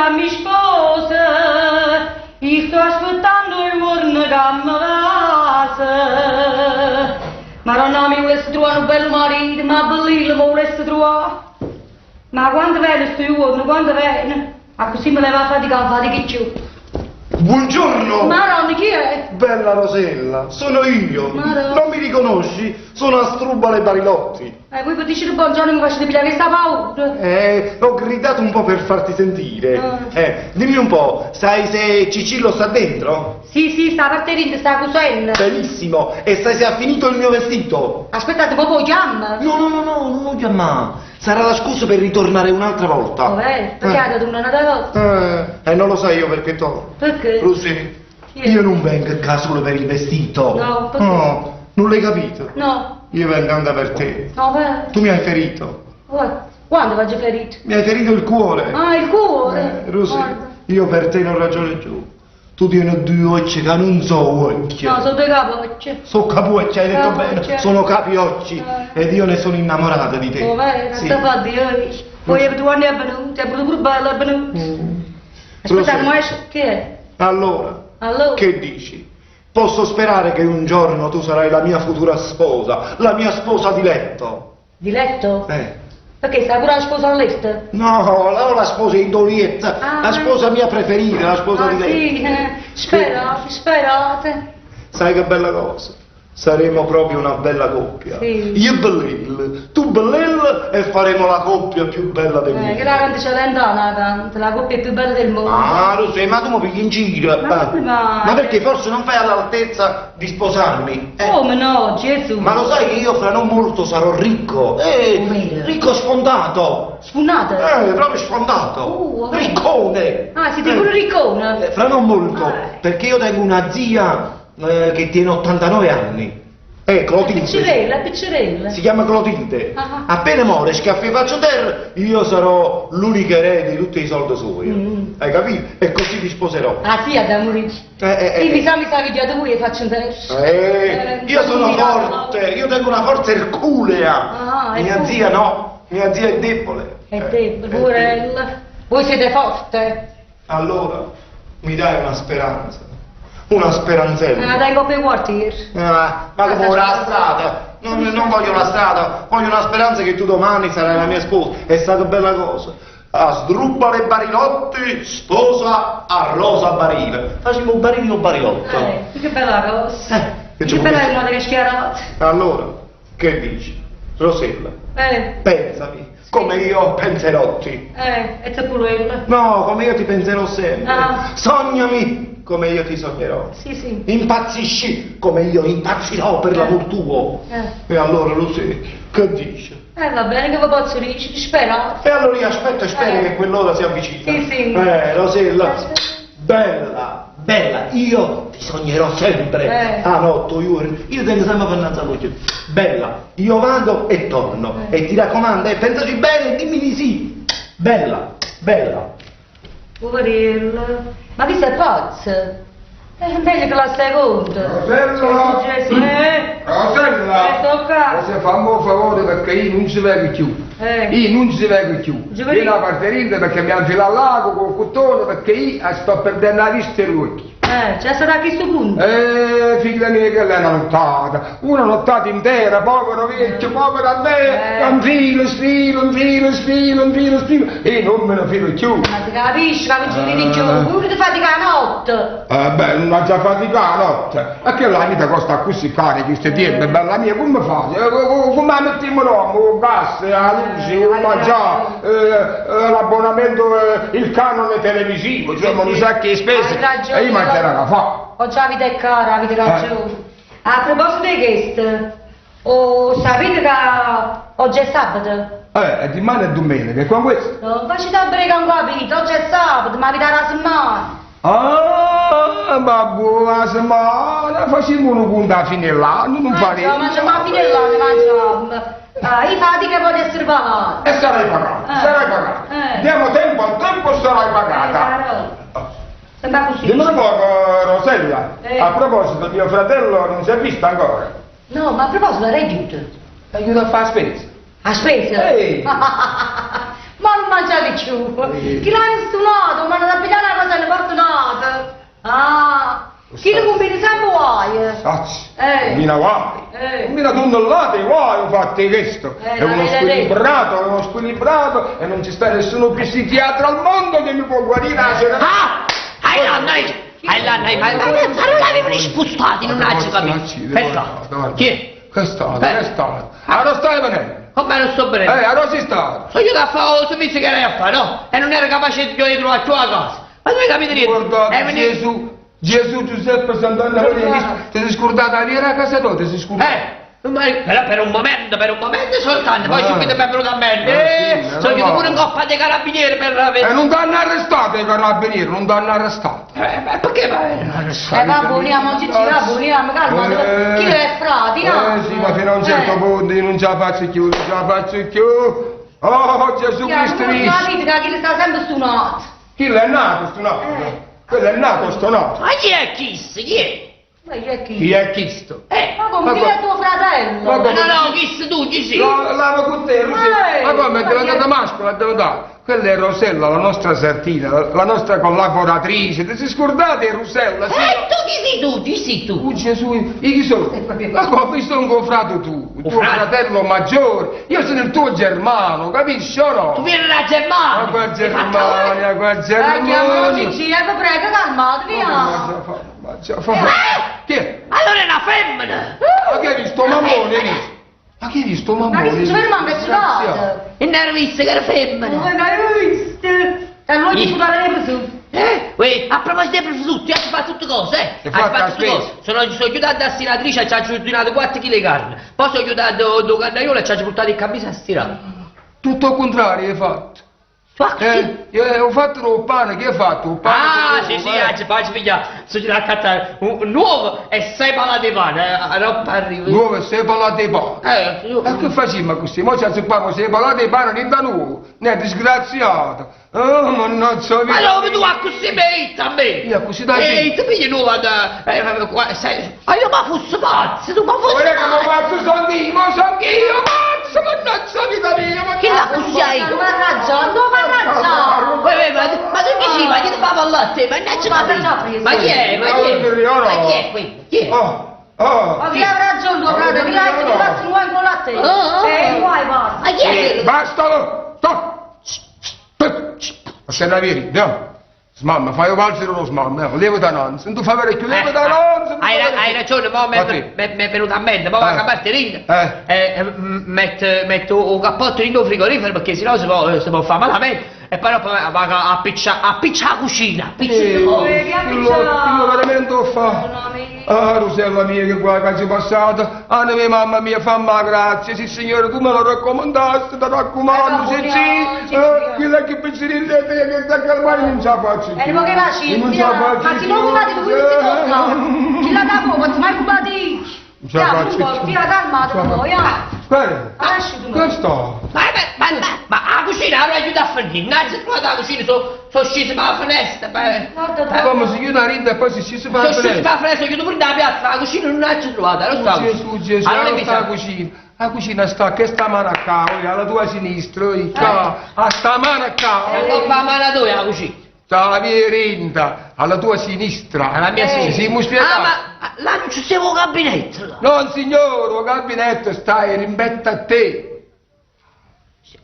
ca mi sposa, Io sto aspettando il giorno che mi vasa. Maronna mi volesse trovare un bello marito, ma bellino mi volesse trovare. Ma quando viene sto giorno, quando viene? A così mi leva a fatica, fatica più. Buongiorno! Maronna, chi è? Bella Rosella, sono io. Madonna. Non mi riconosci? Sono Astrubale Barilotti. Voi potete dire buongiorno mi facete pigliare questa paura. Ho gridato un po' per farti sentire. Ah. Dimmi un po', sai se Cicillo sta dentro? Sì, sì, sta partendo, sta cosendo. Benissimo. E sai se ha finito il mio vestito? Aspettate, ma poi chiama. No, no, no, no, non lo chiamare. Sarà la scusa per ritornare un'altra volta. Vabbè, perché ha dato una volta? Non lo sai io perché torno. Perché? Rosì, Chi è? io non vengo qua solo per il vestito. No, perché? No, non l'hai capito? No, Io vengo anche per te. no, beh. Tu mi hai ferito. Guarda, quando faccio ferito? Mi hai ferito il cuore. Ah, il cuore! Rosì, Guarda. io per te non ragiono più. Tu tieni due occhi che non so occhi. No, sono due capocce. Sono capocci, hai detto Capocce. bene. Sono capiocci. Eh. Ed io ne sono innamorata di te. Oh, beh, Sì. sta fa Dio. Poi è due anni è venuto, è pure bello, è venuto. Aspetta, Rosì. ma esce, che è? Allora, Allora? che dici? Posso sperare che un giorno tu sarai la mia futura sposa, la mia sposa di letto? Di letto? Eh. Perché sta pure la sposa a letto? No, la, la sposa in dolietta, Ah, la sposa mia preferita, la sposa ah, di letto. sì, sperate, sperate. Sai che bella cosa? Saremo proprio una bella coppia. Sì. Io bellella, tu bellella e faremo la coppia più bella del mondo. Che la canta c'è lontana, la canta, la coppia più bella del mondo. Ah, lo sai, ma tu mi pigli in giro. Ma come mai? Ma perché forse non fai all'altezza di sposarmi? Come no, Gesù? Ma lo sai che io fra non molto sarò ricco? Come? Ricco sfondato. Sfondato? Proprio sfondato. Vabbè. Riccone. Ah, siete pure riccone? Fra non molto, Ah. perché io tengo una zia che tiene 89 anni. Clotilde. Piccerella, piccerella. Si chiama Clotilde. Ah. Appena muore, schiaffi faccio terra, io sarò l'unica erede di tutti i soldi suoi. Mm. Hai capito? E così ti sposerò. Ah sì, ad morire. Sì, mi sa, mi sa che già tu vuoi faccio un terzo. Io sono mi forte, io tengo una forza erculea. Ah, Mia erculea. zia no, mia zia è debole. È debole, poverella. Voi siete forte. Allora, mi dai una speranza. Una speranzella. La tengo per quartiere. Ah, ma come la strada? Non, non voglio la strada, voglio una speranza che tu domani sarai la mia sposa. È stata bella cosa. Asdrubale Barilotti sposa a Rosa Barile. Facciamo Barile o Barilotto? Che bella cosa. Che Che ci bella vuoi? cosa che schiarate. Allora, che dici? Rosella, pensami, come io penserotti. E te pure. No, come io ti penserò sempre. Ah. Sognami come io ti sognerò. Sì, sì. Impazzisci come io impazzirò per l'amor tuo. E allora, Lucy, che dici? Va bene, che vi posso dire? Sperate. E allora io aspetto e spero Eh. che quell'ora si avvicina. Sì, sì. Rosella, Aspetta. bella, bella, io ti sognerò sempre. Ah, notte, io tengo sempre per innanzi all'occhio. Bella, io vado e torno. E ti raccomando, pensaci bene e dimmi di sì. Bella, bella. Poverello. Ma chi sei pazzo? È meglio che la seconda. Rosella! Gesù, Rosella! Sto qua. Se fammi un favore perché io non ci vengo più. Io non ci vengo più. Giovanni. Io la parte perché mi hanno filato l'ago con il cottone perché io sto perdendo la vista e l'occhio. C'è stata a questo punto. Figlia mia, che è una nottata, una nottata intera, povero vecchio, povero a me, non filo, sfilo, sfilo, sfilo, sfilo, sfilo, e non me ne filo più. Ma si capisce, che non ci vedi più, voi che fate la notte? Beh, non ho già faticato la notte, perché la vita costa così cara, questi tempi, bella mia, come fate? Come la mettiamo noi? Il gas, la luce, il mangiare, l'abbonamento, il canone televisivo, insomma, non sa che spese, Hai ragione, e io mangerò la fa. Oggi la vita è cara, avete ragione. A proposito di questo, oh, sapete che oggi è sabato? E domani è domenica, e con questo? No, facete a brega un capito, oggi è sabato, ma vi darà la settimana. Ah, ma buona settimana, facciamo un conto a fine l'anno, non faremo. Mangiamo a fine l'anno, mangiamo. Ah, io fatica voglio essere pagata. E sarai pagata, sarai pagata. Diamo tempo al tempo, sarai pagata. Sembra così. Dimmi un poco, Rosella, a proposito, mio fratello non si è visto ancora. No, ma a proposito, era aiuto. Aiuto a fare spesa. A spesa? Ehi. Ma non mangia arrangiate cchiù. Chi l'hanno stunato, 'o mandato a pigliare una cosa e ne porta un'altra. Ah, chillo combina sempre guai. Sacci, Eh. combina guai. Eh. Combina tonnellate di guai, ho fatto questo. Eh, È uno la vedo squilibrato, è uno squilibrato e non ci sta nessuno psichiatra al mondo che mi può guarire la sera. Ah! Ai là, noi! Ai là, noi! Ma ma- ma non l'avevano spostati, non ha capito. Perché? Chi è? Che è stato? Che è stato? Allora stai venendo. Come non sto bene? Eh, allora sei stato. Sono io a fare il servizio che lei a fare, no? E non era capace di trovare più a casa. Ma tu hai capito niente? Guardate, Eh, veni- Gesù, Gesù Giuseppe Sant'Anna Maria, ti sei scordata la vera casa tua, ti sei scordata. Eh, ma- però per un momento soltanto, poi Ah. subito mi è venuto a mente. Ah, Eh, sì, sono meno io pure in male. coppa dei carabinieri per avere... E non ti hanno arrestato i carabinieri, non ti hanno arrestato. Eh, ma perché va Eh, va buoniamo, Gigi, va buoniamo, calma. Chi è frati, no? Eh sì, ma fino a un certo Eh. punto io non ce la faccio più, non ce la faccio più. Oh, Gesù Chiaro, Cristo non mio. la vita, che chi sta sempre stunato. Chi l'è nato sto nato? Eh. Quello è nato sto nato. Ma chi è Kiss? Chi è? Ma chi è chi? Chi è Cristo? Eh, Ma come Ma chi co- è tuo fratello? Ma no, no, Kiss tu, chi sei? No, Lava con te, Rosella. Eh, Ma come è ma chi è- diventata mascola? È diventata. Quella è Rosella, la nostra sartina, la, la nostra collaboratrice. Ti sei scordata di Rosella? Sì. Eh, tu chi sei tu? Chi sei tu? Oh Gesù, io chi sono? Ma come io sono un frate tu, il tuo frate? fratello maggiore, io sono il tuo germano, capisci o no? Tu vieni dalla Germania! Ma qua Germania, qua Eh, chiamalo Germania. Gigi, eh, vi prego, calmatevi, ah. Ma già fa. Chi è? Allora è una femmina! Ma che hai visto mammone? Hai visto? Ma che hai visto Ma mammone? che si ferma che ci vada? E non era visto che era femmina! Come l'hai visto? E lui ti sputare le persone. Eh? Uè, a proposito di prosciutto, hai fatto tutte cose, eh? Hai Hai fatto la fatto tutte spesa. cose. Sono, sono aiutato a stiratrice e ci ha ordinato 4 kg di carne. Poi sono aiutato do cannaiolo e ci ha portato il camisa a stirare. Tutto il contrario hai fatto. Tu ah, così? Eh, io ho fatto il pane, che hai fatto? Il pane Ah, con sì, sì, l'uovo, eh. oggi faccio pigliare, sono girato a accattare un, un uovo e sei palate di pane, eh, roba arriva. L'uovo e sei palate di pane. Eh, io... E che facciamo così? Mo ci azzuppamo sei palate di pane, niente nuovo. Ne è disgraziato. Oh, mannaggia Ma mia. no, tu a così mi hai detto a me! Io così da Ehi, ti pigli l'uovo da... Eh, qua, sei... Ma io ma fossi pazzo, tu ma fossi Guarda che pazzo! mo pazzo sono io, mo sono io, pazzo, mannaggia vita mia, Chi l'ha mannaggia. così hai? Non arrangia, non arrangia. Uè, uè, ma, ma tu chi sei? Ma chi ti fa parlare a te? Ma non ci Ma capito. Ma chi è? Ma chi è? Ma chi è qui? Chi è? Oh, oh. Ma chi ha ragione tuo fratello? Chi l'ha detto che faccio un guai con la te? Oh. Eh, guai basta. Ma chi è? Basta, stop. Se la vedi, andiamo. Smamma, fai un valzer lo smamma, leva da nanza, non ti fa vedere più, leva da nanza. Eh, Hai, hai ragione, mo mi Ma te. è venuto a mente, mo Eh. va a parte rinda. Eh. Eh, metto, metto un cappotto in un frigorifero perché sennò si può, si può fare malamente. E poi dopo vado a appicciare appiccia la cucina. Appiccia Eh, Eh, che io veramente ho fatto. No, mi- Ah, Rosella mia, che guai che ci è passato. Ah, mia mamma mia, fammi la grazia. Sì, signore, tu me lo raccomandasti, ti raccomando. Eh, Sì, no, sì. sì, Eh, sì. quella che pensieri te che sta calmando non ce la faccio E più. ma che facci? Non ce la faccio Ma se non più. cubate tu, quindi si tocca. Chi la dà poco, ma cubati. Non ce la faccio più. Tira calmato poi, ah. Guarda, Lasci tu. questo. Ma, ma, ma, ma, ma la cucina avrei aiutato a finire. Innanzi trovato la cucina, sono so sceso per la finestra. Beh. Guarda tu. Come si chiude la rinda e poi si si fa Sono sceso per la finestra, chiudo pure la piazza, la cucina non l'ho trovata, non so. Gesù, Gesù, Allora allora mi sta la sa. cucina. La cucina sta che sta mano qua, oi, alla tua sinistra, oi, qua, a sta mano qua. E non fa male a dove la cucina? Sta la mia rinda, alla tua sinistra. Alla mia Ci sinistra. siamo spiegati. Ah, ma là non ci siamo un gabinetto. là. Non signore, il gabinetto sta in rimbetta a te.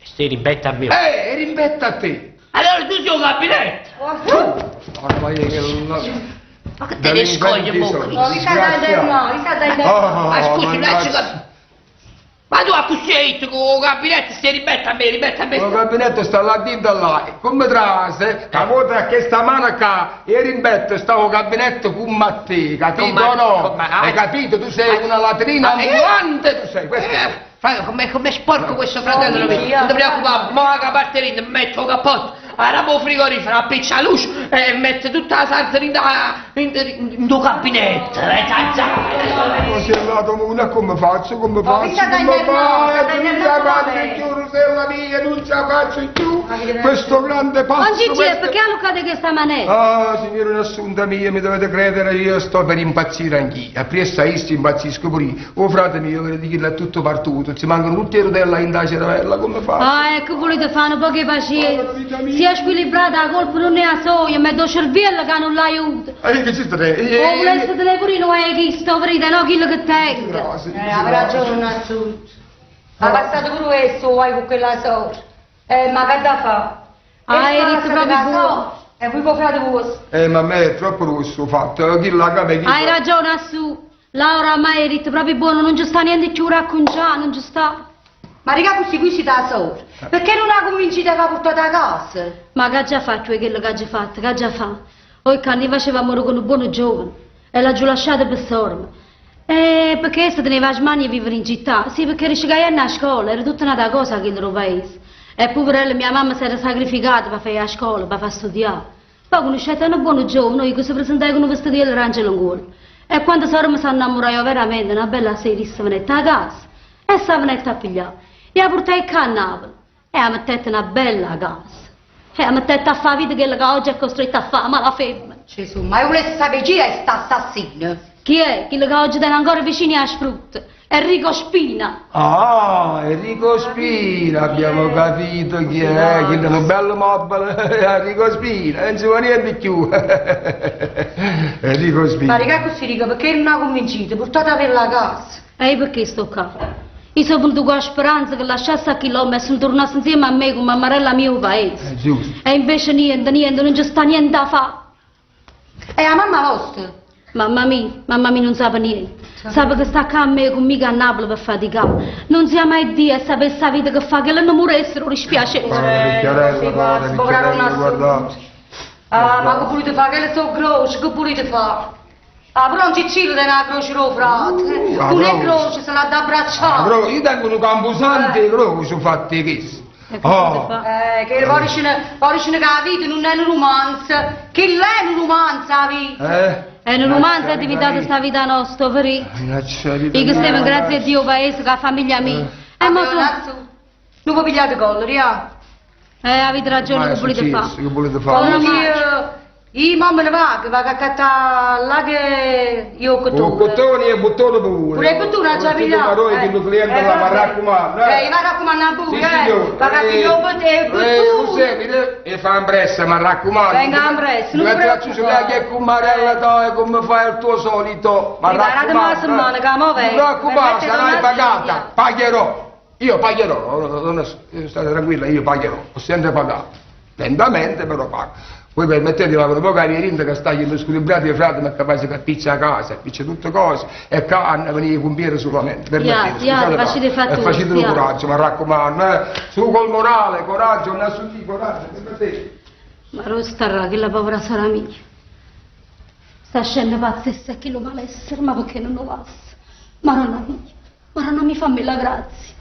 Stai rimbetta a me. Eh, rimbetta a te. Allora tu sei un gabinetto. Ora ma io che... Ma che te ne scogli in bocca? No, mi sta dando no, mi sta dando. Oh, Ma scusi, non ci mannaggia. cap- Ma tu a così hai detto con il gabinetto stai rimbetta a me, rimbetta a me. Il gabinetto sta là dentro là, e come trase, la volta che sta mano qua, e rimbetto sta il gabinetto con Matteo, capito Con o no? con Ma- Hai capito? Tu sei Ah, una latrina ah, eh. ambulante, tu sei, questo. Eh, Come è sporco questo fratello No, mio. Lucia. Non ti preoccupare, mo la parte lì, metto il cappotto. Arape 'o frigorifero, appiccia 'a luce e mette tutta 'a sarza dint' 'a dint' 'o gabinetto. Ma si è nato una come faccio, come Oh, faccio, chissà come dai nervosa, faccio, dai non ce la nervosa. faccio più, Rosella mia, non ce la faccio più. Ma che- Questo grande Ma pazzo, Gigi, questo... perché ha luccato questa maniera? Ah, signora Assunta mia, mi dovete credere, io sto per impazzire anch'io. Appresso a isto impazzisco pure io. Oh, frate mio, vedi che è tutto partuto, ci mancano tutte le rotelle in da cervella, come faccio? Ah, ecco, volete fare un po' di pazienza. Povera vita mia. Si è squilibrata, la colpa non è la soia, ma è do cervello che non l'aiuta. E che ci stai? O volesse tenere pure noi chi sto verità, no quello che tengo. Grazie. Ha ragione, non assunto. Ha passato pure questo, vai con quella sorta. Ma che da fa? Ah, hai detto proprio buono. E voi con frate vostro. Ma a me è troppo rosso fatto, chi la cape chi... Hai ragione, Assu. Laura ormai hai detto proprio buono, non ci sta niente più da raccontare, non ci sta. Ma raga, così qui si da sola. Perché non ha convinto che ha portato a casa? Ma che ha già fatto quello che ha già fatto, che ha già fatto? O il cane faceva amore con un buono giovane e l'ha giù lasciata per sorma. Perché essa teneva la smania di vivere in città, sì, perché riusciva a scuola, era tutta un'altra cosa che il paese. E poverella mia mamma si era sacrificata per fare la scuola, per far studiare. Poi conoscete un buono giovane, io che si presentai con un vestito di l'arancia in E quando sorma si innamorai veramente, una bella sera si venette a casa e si venette a pigliare. E la portai qua a Napoli e la mettette una bella casa. E la mettette a fare vita quella che oggi è costretta a fare, ma la femmina. Gesù, ma io volessi sapere chi è sta assassino. Chi è? Quello che oggi tiene ancora vicini a frutta. Enrico Spina. Ah, Enrico Spina, abbiamo capito chi è, chi è un bello mobile, Enrico Spina, non si può niente più. Enrico Ma Spina. raga, così dico, perché non ha convinto? Portate a la casa. E io perché sto qua? Io sono venuta con la speranza che lasciasse a quell'uomo e sono tornata insieme a me con mammarella mio paese. È giusto. E invece niente, niente, non ci sta niente da fare. E la mamma vostra? Mamma mia, mamma mia non sa niente. Sa che sta qua a me conmigo a Napoli per faticare. Non sia mai Dio e sapesse la vita che fa, che lei non moressero, dispiace. Povera vecchiarella, sì, povera povera vecchiarella, donna guarda. Ah, ma che volete fare? Che le sono croce, che volete fare? Ah, però non ci ci da una croce lo frate. La Non è croce. croce, se l'ha da Ah, abbracciare. però io tengo un camposante grosso fatto questo. E che cosa Oh, fa? Che poi dicono poi dicono che la vita non è un romanzo. Che lei è un romanzo la vita. eh? È un romanzo è diventata sta vita nostra, vero? Io Mannaggia, vita che mia, stiamo grazie a ragazzi. Dio paese, con la famiglia mia. E ma Ma tu, non vi pigliate collera, avete ragione Ma è che volete successo, fare. Che volete fare? Ora Comunque io mamma ne va, che va a cattare là che io ho O cotone. cottone e bottone pure. Pure il bottone ha già pigliato. Ma noi che il cliente la va a raccomandare. Eh, va a raccomandare pure, Sì, eh. signore. Va a pigliare il bottone. E fa in pressa, ma raccomando. Venga in pressa, non Non ti ti preoccupare. che cumarella dai, come fai il tuo solito. Ma Mi dai la settimana, che mo Non vengo. preoccupare, Permettete sarai una pagata. sveglia. Pagherò. Io pagherò, non è- state tranquilla, io pagherò. Ho sempre pagato. Lentamente però pago. Voi permettete, ma con poca rientra che sta gli squilibrati e frate, ma è capace che appiccia a casa, appiccia tutte cose, e qua hanno venire i pompieri solamente. Permettete, Ya, ya, scusate, facite ma- fattura, facite ya. coraggio, ma raccomando, eh. Su col morale, coraggio, non su di coraggio, permettete. Ma dove starà quella povera sora mia? Sta scena pazzesca, chi lo malessere, ma perché non lo passa? Maronna mia, Maronna mi fammi la grazia.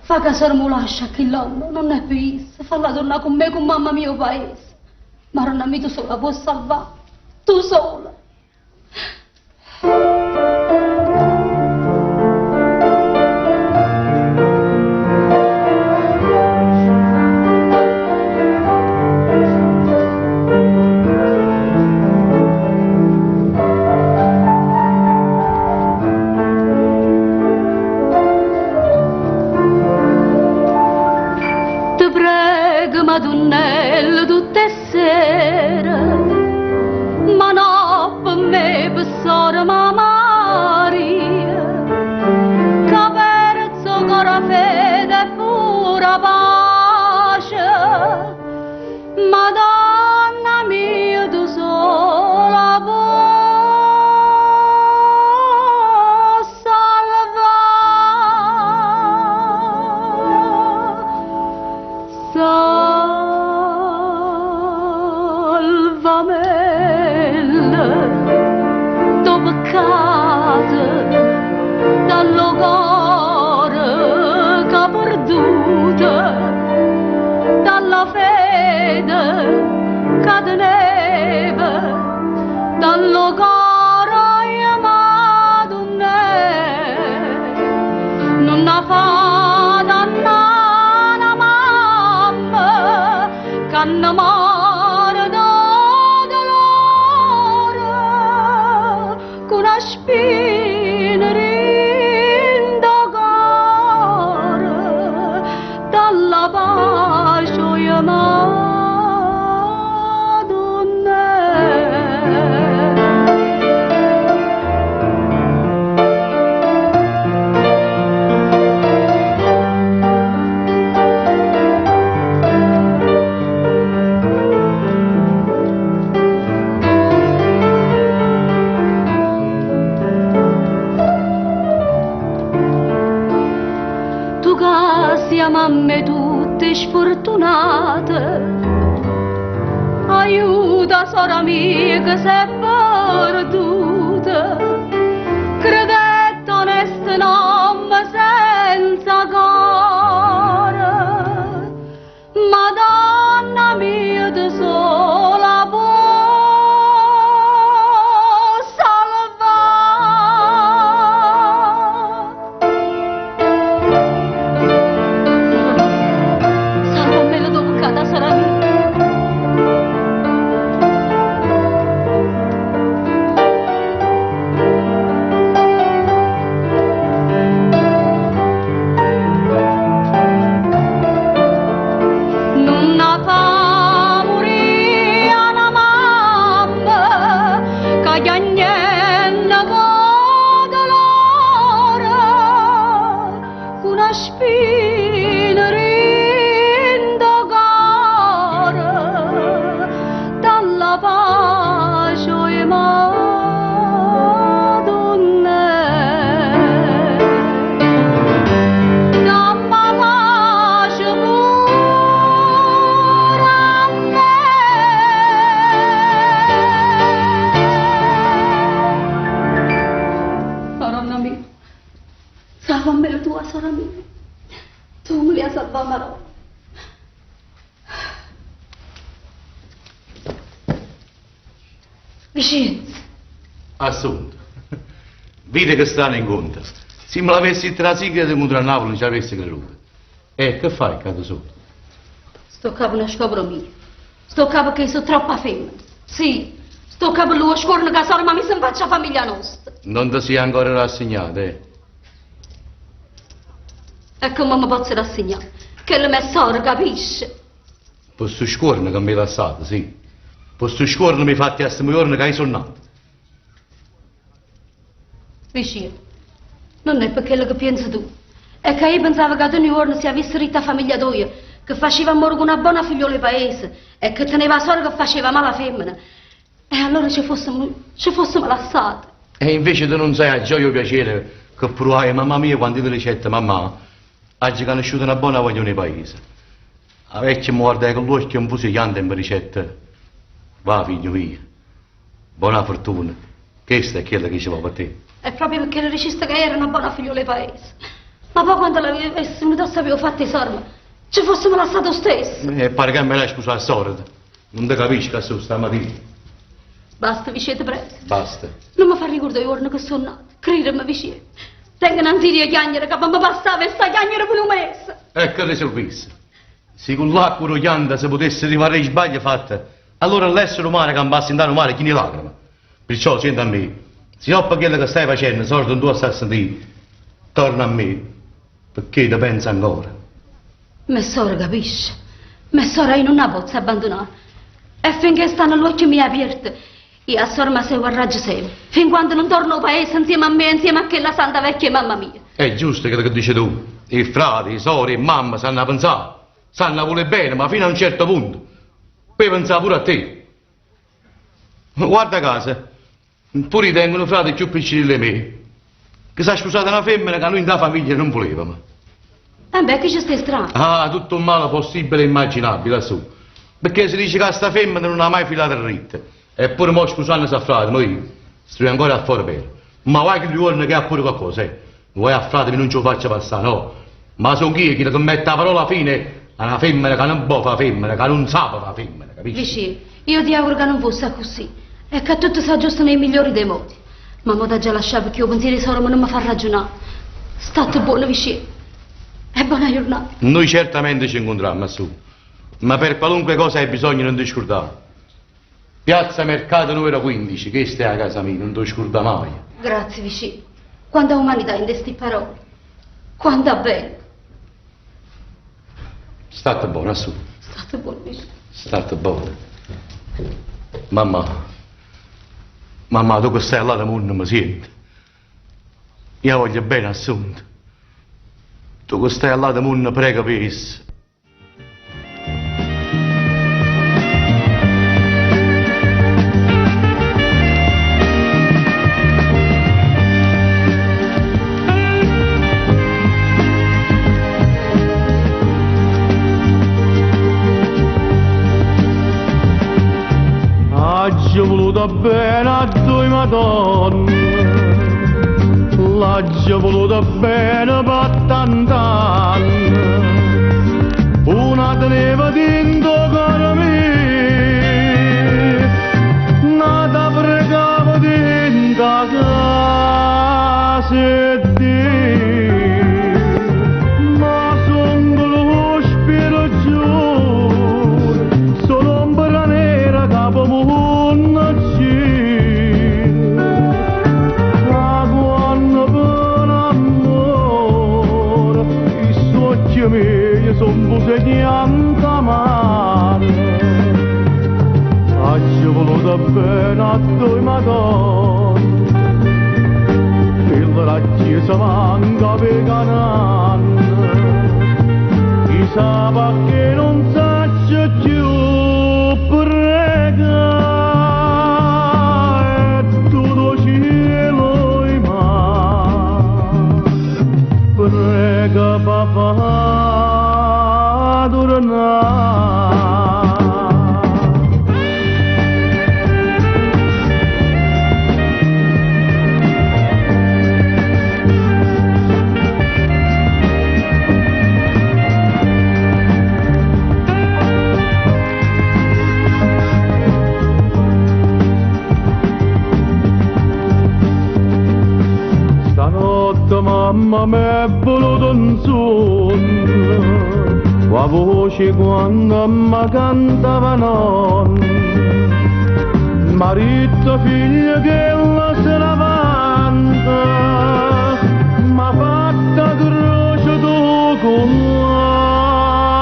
Fa che sora mi lascia a quell'uomo, non è più falla tornare con me, con mamma mio paese. Maronna mia, tu sola puoi salvare, tu sola. Ti prego, Madonnella, tutte sere, ma no per me, per sora Maria, che perso con la fede e pura pace. Madonna mia, tu sola puoi salvare. Salvamela, do peccato Rindo core Madonna, non la fa dannare la mamma, che non muore da dolore, con una spina rindo core, dalla pace Madonna. Tu che sia mamme tutte sfortunate, aiuta sora mia che si è perduta, credette onesto nome senza cuore, Madonna mia tu sola puoi salvare. Salvamelo dopo cada sora mia. Non fa morire una mamma che piangendo con dolore, con una spina rindo cuore, dalla pace Madonna. Damma pace pure a me. Madonna mia, salvami la tua sora mia. Tu mi hai salvato, Madonna. Vicenza, Assunto. Vedi che strano incontro. Se me l'avessi tra sigla di muto a Napoli non ci avessi creduto. E che fai, cado sotto? sto capo non scopro mio. Sto capo che sono troppa femmina. Sì, sto capo lui scorno che sora ma mi si faccia famiglia nostra. Non ti sei ancora rassegnato, eh? E come mi posso rassegnare? Che la mia sora capisce? Posto scorno che mi hai lasciato, sì. Posto scorno mi hai fatto a giorno che hai sonnato. Vicino, non è per quello che pensi tu. È che io pensavo che ogni giorno si avesse rita famiglia tua, che faceva amore con una buona figliola di paese e che teneva solo che faceva mala femmina. E allora ci fossimo, ci fossimo lasciati. E invece tu non sai a gioia o piacere che provai mamma mia quando io ti ricetta mamma, oggi conosciuto una buona voglio nei paese. La vecchia mi guarda con l'occhio un po' si chianta e mi ricetta, va figlio mio, buona fortuna, questa è quella che ci va per te. È proprio perché le diceste che era una buona figliola di paese. Ma poi quando l'avessi venuta a sapere ho fatto i sorma, ci fossimo lasciato stesso. E pare che me l'hai sposato a sorda, non ti capisco che sono stamattina. Basta, vicete presto. Basta. Non mi fa ricordare il giorno che sono nata. Credimi, vicino. Tengo una ansia di chiagnere che mi passava e sta chiagnere per un mese. E che risolvisse? Se con l'acqua rogliante si potesse arrivare ai sbagli fatti, allora l'essere umano campasse in danno male chi ne lacrima. Perciò, senti a me, se no per quello che stai facendo, sordo tu a sentire, torna a me, perché ti pensa ancora. Mia sora capisce. Mia sora io non la posso abbandonare. E finché stanno gli occhi miei aperti, io a sorma seguo a raggio sempre, fin quando non torno al paese insieme a me, insieme a quella santa vecchia mamma mia. È giusto quello che dici tu. I frati, i sori e mamma sanno a pensare, sanno a voler bene, ma fino a un certo punto. Poi pensare pure a te. Guarda casa, pure io tengo un frate più piccolo di me, che si è sposata una femmina che noi in famiglia non volevamo. E beh, che ci stai strano? Ah, tutto il male possibile e immaginabile, lassù. Perché si dice che sta femmina non ha mai filato dritta. Eppure mo sposando sa frate, ma io sto ancora a fuori per. Ma guai che il giorno che ha pure qualcosa, eh. Vuoi a frate non ce lo faccia passare, no. Ma sono io chi che mette la parola fine a una femmina che non può fare femmina, che non sa fare femmina, capisci? Vicino, io ti auguro che non fosse così. E che tutto si aggiusta nei migliori dei modi. Ma mo t'aggia lascià perché 'o pensiero 'e sorema nun me fa raggiunà. Statte buono, Viciè. E bona jurnata. Noi certamente ci incontrammo, Assù. Ma per qualunque cosa hai bisogno non ti scurdà. Piazza Mercato numero 15, chesta è 'a casa mia, nun t' 'o scurdà maje. Grazie, Viciè. Quanta umanità 'int' 'a sti parole. Quanta bene. Statte bona, Assù. Statte buono, Viciè. Statte bona. Mammà, mammà, tu che stai all'altro munno mi sienti? Io 'a voglio bene Assunta. Tu che stai all'altro munno prega pe' essa. Aggio voluto bene a due madonne, l'aggio voluto bene per tant'anni, una teneva dentro cuore mio, n'ata pregava dentro a casa 'e Dio. Ma songo lo spiro giuro, sono ombra nera capo munno gira. Ma quando per amore, i suoi miei son puse chianta mare. Aggio voluto bene a due madonne, quella chiesa manca per cananne, chissà perché non saccio più pregare, tutto cielo e mare, prega papà tornare. Stanotte mamma m'è voluto in sonno, la voce quando mi cantava nonna, marito figlio che la se la vanta, m'ha fatta croce tu con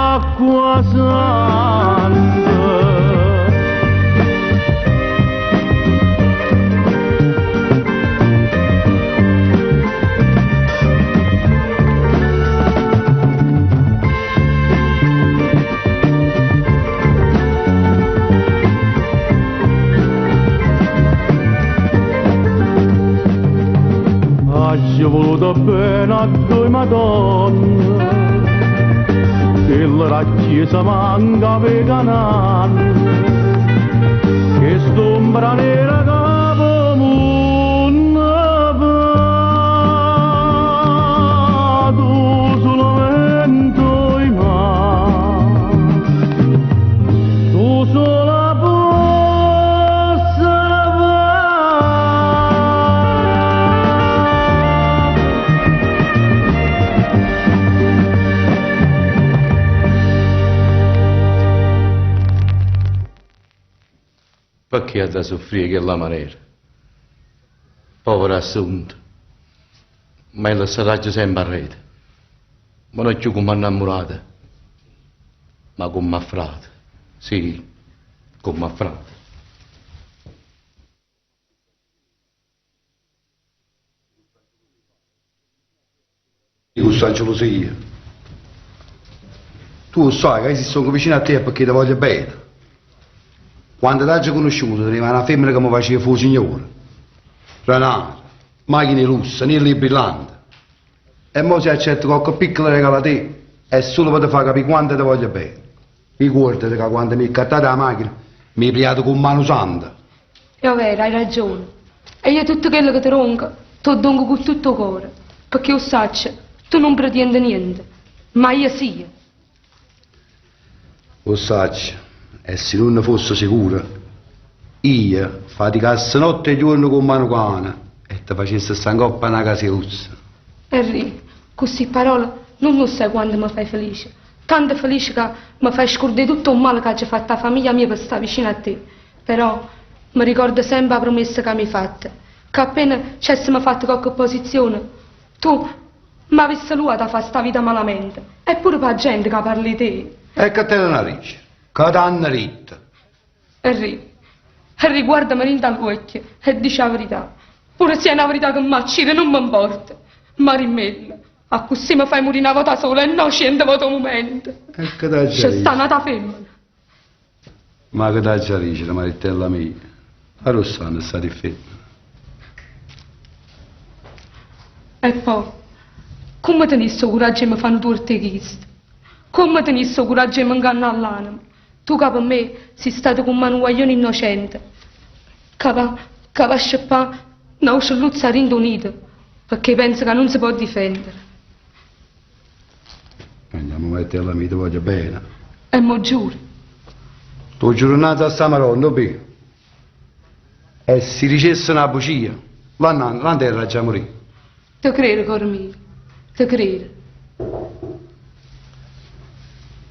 l'acqua santa. Aggio voluto bene a due madonne, quella chiesa manca per cananne, che st'ombra nera capo munno va, tu solamente in mare, tu sola puoi salvare. Perché ha da soffrire quella maniera? Povera Assunta. Ma io la sarà sempre a rete. Ma non più come innamorata, ma come a frate. Sì, come a frate. Io sto gelosia. Tu lo sai che io sono vicino a te perché ti voglio bene. Quando ti ho conosciuto teneva una femmina che mi faceva fu signore. Renato, macchine lusso, anelli brillanti. E mo se accetto qualche piccolo regalo a te, è solo per ti far capire quanto ti voglio bene. Ricordati che quando mi hai accattato la macchina, mi hai priato con mano santa. È vero, hai ragione. E io tutto quello che ti ronco, ti dongo con tutto il cuore. Perché io saccio, tu non pretendi niente. Ma io sì. Lo saccio, e se non ne fosse sicuro, Io faticasse notte e juorno comm' a nu cane e te facesse sta 'ncopp' a na casa 'e lusso. Enrì, cu sti parole nun 'o ssaje quanto me fai felice. Tanto felice ca me fai scurdà 'e tutto 'o mmale c'aggio fatto 'a famiglia mia pe sta vicino a te. Però me ricordo sempe 'a promessa ca m'hê fatta, ca appena c'essemo fatto cocche posizione, tu m'avisse luato 'a fa sta vita malamente e pure p' 'a gente ca parla 'e te. E che te l'hanno dicere? Che t'hanno ditto? Enrì, Enrì, guardame dint' 'a ll'uocchie e dice 'a verità. Pure si è na verità che m'accide, nun me 'mporta. Ma dimmella, accussì me fai murì na vota sola e no ciente vote 'o mumento. E che t'aggia Ce sta dicere? n'ata femmena. Ma che t'aggia dicere, Marittella mia? Arò stanno st'ati ffemmene? E po', comme tenisse 'o curaggio 'e me fa nu tuorto 'e chisto? Comme tenisse 'o curaggio 'e me 'ngannà ll'anema? Tu ca pe me si stato comm' a nu guaglione innocente, ca va, ca va a sceppà n'aucelluzzo 'a dint' 'o nido pecché pensa ca nun se po' difendere. Andiamo Marittella mia, te voglio bene. E m' 'o giuri? T' 'o giuro 'nnanze a sta Maronna, 'o bi'. E si dicesse na bucia, là 'nnanze, là 'nterra aggia murì. Te credo, core mio, te credo.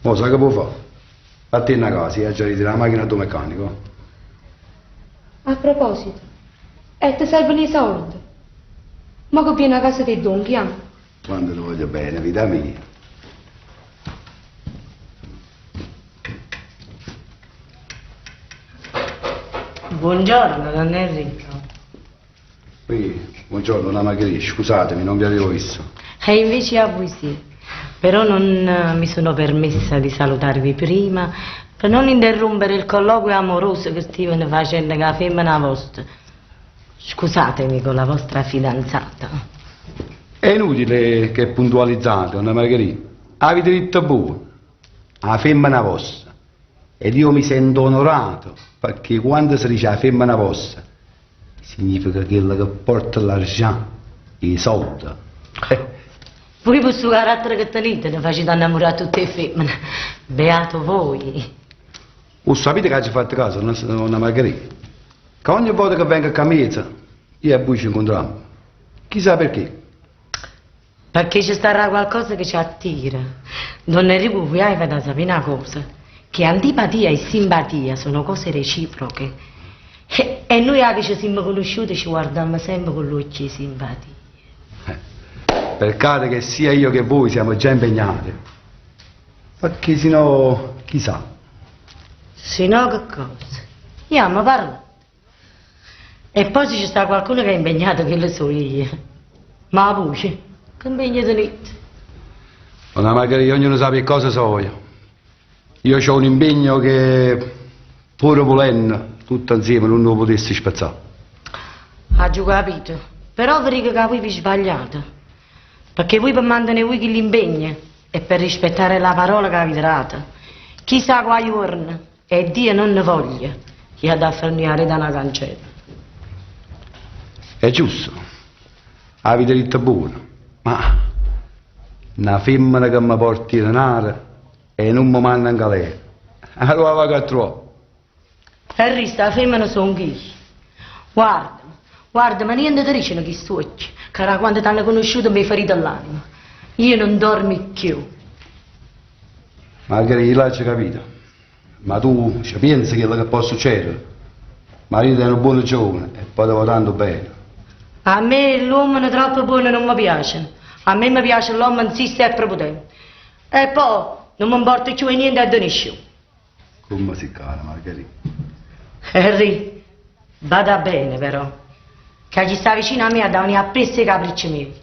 Mo sai che può fare? Vattenne a casa, io aggia ritirà 'a machina addò meccanico. A proposito, e te servono 'e solde? Mo che viene a casa t' 'e dongo, ja. Quanto te voglio bene, vita mia. Buongiorno, don Enrico. Qui, buongiorno, donna Margherita, scusatemi, non vi avevo visto. E invece a voi sì. Però non eh, mi sono permessa di salutarvi prima per non interrompere il colloquio amoroso che stivano facendo con la femmina vostra. Scusatemi con la vostra fidanzata. È inutile che puntualizzate, donna Margherita. Avete ditto buono. 'A femmena vosta. Ed io mi sento onorato, perché quando si dice 'a femmena vosta, significa chella che porta l'argent, 'e solde. Eh. Voi per sto carattere che tenete ne facite innamorare tutte 'e femmene. Beato voi. 'O sapite che aggio fatto caso, donna Margherita? Che ogni volta che vengo ccà miezo, io e voi ci incontrammo. Chissà perché. Perché ci starà qualcosa che ci attira. Don Enrico, voi avete da sapere una cosa, che antipatia e simpatia sono cose reciproche. E, e noi che ci siamo conosciuti ci guardiamo sempre con l'occhio di simpatia. Peccato che sia io che voi siamo già impegnati. Perché se no, chissà. Se no che cosa? Andiamo, parla. E poi se ci sta qualcuno che è impegnato, che lo so io. Ma voi, che impegno tenete? Donna Margherita, ognuno sa che cosa so io. Io ho un impegno che, pure volendo, tutto insieme non lo potessi spezzare. Aggio capito. Però vi dico che voi vi sbagliate. Perché voi per mantenere voi l'impegno e per rispettare la parola che avete dato, chissà quale giorno, e Dio non ne voglia, chi ha da fermare da una cancella. È giusto, avete detto buono, ma una femmina che mi porti il denaro e non mi manda in galera, allora vado a trovare. Harry, sta femmina sono io. Guarda, guarda, ma niente ti dicono chi occhi, che da quando ti hanno conosciuto mi hai ferito l'anima. Io non dormo più. Margherita, l'hai capito. Ma tu ci pensi quello che può succedere? Marito è un buon giovane e poi te va tanto bene. A me l'uomo troppo buono non mi piace. A me mi piace l'uomo insiste e prepotente. E poi non mi importa più niente a nessuno. Come si cara, Margherita. Harry, vada bene però, che chi sta vicino a me ha da venire appresso i capricci miei.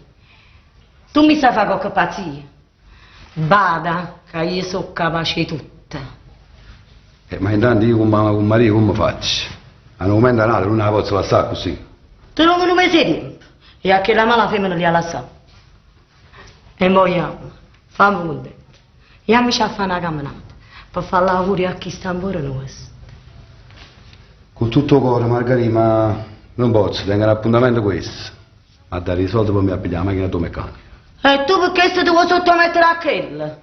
Tu mi sai fare qualche pazzia. Bada, che io sono capace di tutto. Eh, ma intanto io con, mamma, con Maria come faccio? A un momento all'altro non la posso lasciare così. Tu non un mese di tempo. E a che la mala femmina li ha lasciato. E mo andiamo, fammi contento. Andiamoci a fare una camminata, per fare l'augurio a chi sta ancora nostro. Con tutto il cuore, Margherita, ma non posso, tengo un appuntamento questo. A dare i soldi per mi pigliare la macchina do meccanico. E tu perché se ti vuoi sottomettere a quello?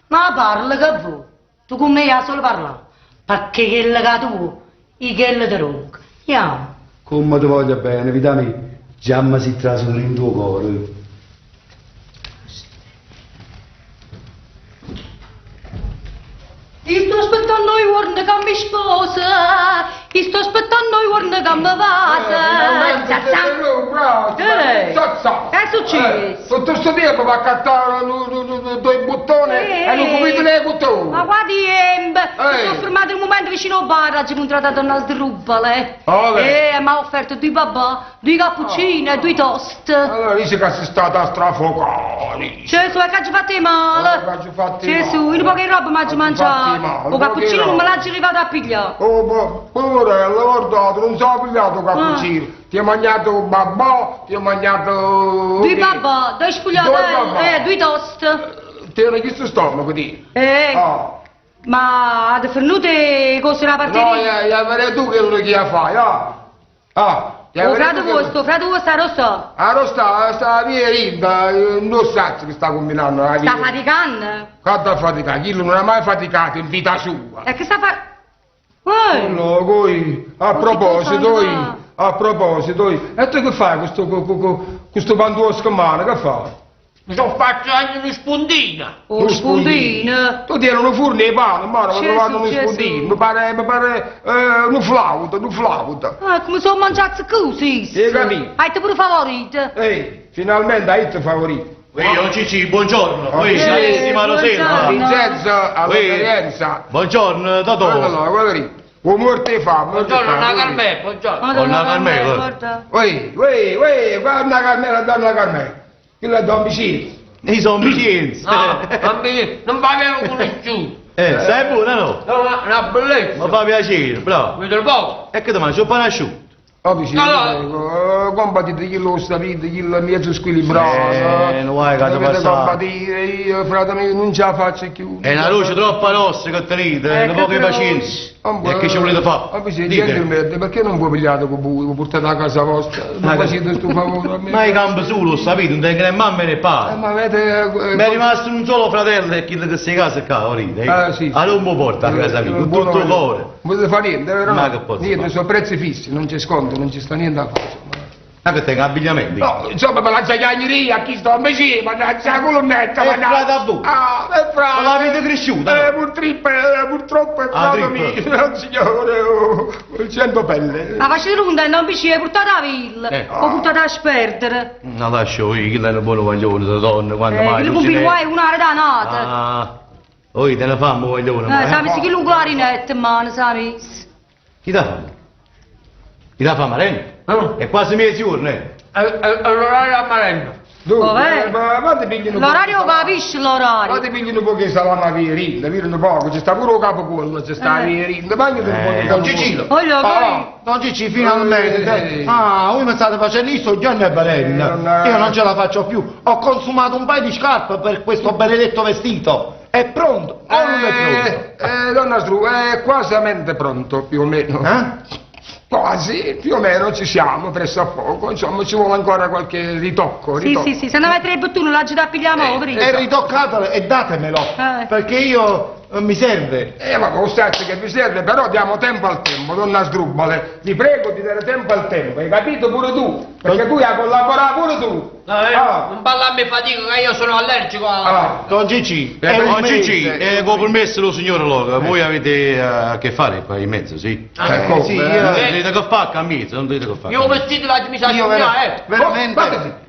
Ma parla che vuoi? Tu con me hai solo parlare. Perché quella che tu Io chello te ronco. Iammo. Comme te voglio bene, vita mia, già me si trasuto dint' 'o core. Io sto aspettando 'o juorno ca mi sposa, io sto aspettando 'o juorno ca mi vasa. Ehi! Che è successo? Tutto sto tempo va a accattare due bottoni e non capite le bottoni. Ma qua tempo! Mi Ehi. sono fermato un momento vicino al bar, ho incontrato donna Sdrubbale. Oh, beh. E mi ha offerto due babà, due cappuccini e due toast. Allora dice che sei stata a strafocare. Gesù, è che ci fate male? Eh, che ci fate Gesù, male. io poche roba mi Ci ho fate mangiato. male, O cappuccino poche non me roba. l'ha arrivato a pigliare. Oh, po- poverello, guardate, non sono pigliato cappuccino. Ti hai mangiato un babà, ti hai mangiato... Due babà, due Due sfogliatelle, babà. due toast. Ti era chiesto stomaco, di. Eh, Ah. ma avete finito le cose da partire? No, ya, ya verrai tu quello che la fai, ah. Ah, ya O verrai frate tu che- vostro, frate vostro sta rosso. Ah, non sta, sta via rinda, non sa che sta combinando la Sta vita. faticando. Quanto fatica, chi non ha mai faticato in vita sua. E che sta facendo? Eh, No, voi, a Ma proposito, che cosa oi, fa? a proposito, oi, e tu che fai con questo, con, con, questo pantuosco in mano, che fai? Mi sono fatto anche uno spuntino. o spuntino. Tu tieni un forno di pane, ma ho Gesù, trovato uno Gesù. spuntino, mi pare, mi pare un flauto, un flauto. Ah, come sono mangiato così? Hai capito? Hai te pure favorito? Ehi, finalmente hai detto favorito. Ui, oh Cicci, buongiorno. Ui, Eh, carissima Rosella. buongiorno. Vincenzo all'esperienza. Buongiorno, Guarda Totò. là, guarda lì. O morte e fame. morte e Buongiorno, fame, Nonna guarda lì. Carmè, buongiorno. Donna Carmela. guarda. Ui, ui, ui, guarda Carmela, donna Carmela. Quello è Don Vicino. Io sono Vincenzo. No, non mi, non mi avevo conosciuto. Stai buona no? No, ma una bellezza. Mi fa piacere, bravo. Vedo poco. E che ti mangio? Un pane asciutto. Oh, vicino, Allora. eh, combattete chi lo sapete, chi è mezzo squilibrato. Eh, non vuoi che ti Dovete passa. combattere, io, frate mio, non ce la faccio più. È una luce troppo rossa che tenete, Eh, una che poca croce. pazienza. Oh, E che ci volete fare? Oh, vicino, Dite. gentleman, perché non voi pigliate con voi, voi portate a casa vostra? Non Ma che- facete questo favore a me. Ma i campi su, lo sapete, non tengo né mamma né Eh, padre. ma avete... Mi è rimasto un solo fratello e quello che si casa qua, ora. Ah, sì. Allora non mi porta a casa mia, con tutto il cuore. Non potete fare niente, vero? Ma che posso Niente, fare? sono prezzi fissi, non c'è sconto, non ci sta niente da fare. insomma. Ma che tengo abbigliamento? No, insomma, me la zagagneria, chi sto invece, mannaggia la colonnetta, È mannaggia. frate a voi. Ah, è frate. Ma l'avete cresciuta, Eh, no? purtroppo, purtroppo è Ah, frate trippa. mio, signore, oh, cento pelle. Ma facete un non mi ci hai portato a villa. Eh. Ho portato a sperdere. No, lascio io, quello è un buono guaglione, da donna, quando Eh, mai. quello non con ci ne- guai un'area da nata. Ah, oi, te ne fammo guaglione. Eh, ma, eh. sai, se chi lungo la rinetta, mano, sai. Chi dà fame? Chi dà fame, Marena? No. È quasi mezzogiorno, eh. L'orario a Marello. Dunque, Vabbè. eh, ma ma ti pigliano L'orario capisci l'orario. Ma ti pigliano un po' che salama via, via un poco, ci sta pure il capocollo, ci sta Eh. via, mangiate un po' di Eh, capocollo. Cicillo. Voglio Ah, Don Cicci, finalmente. Eh. Ah, voi mi state facendo io sto già ne berenna. Eh, non è- Io non ce la faccio più. Ho consumato un paio di scarpe per questo benedetto vestito. È pronto o non è pronto? Eh, eh, donna Stru, è quasi pronto, più o meno. Eh? Quasi, più o meno ci siamo, presso a poco, insomma ci vuole ancora qualche ritocco. Sì, ritocco. sì, sì, se ne avete tre tu l'ha già da pigliamo, oh, E ritoccatelo e datemelo, Eh. perché io mi serve. Ma con che vi serve, però diamo tempo al tempo, donna Sdrubale. Vi prego di dare tempo al tempo, hai capito pure tu? Perché tu hai collaborato pure tu. No, eh, Ah. Non parlarmi fatica che io sono allergico alla... Ah. Don Cicci, Eh, è un Oh, Cicci, mese. con permesso del signore Loca, voi avete a che fare qua in mezzo, sì? Ecco, sì, eh, io- Non dite che fa qua in mezzo, non dite che fa. Io ho vestito la mi sa Io vera- eh. veramente, Oh,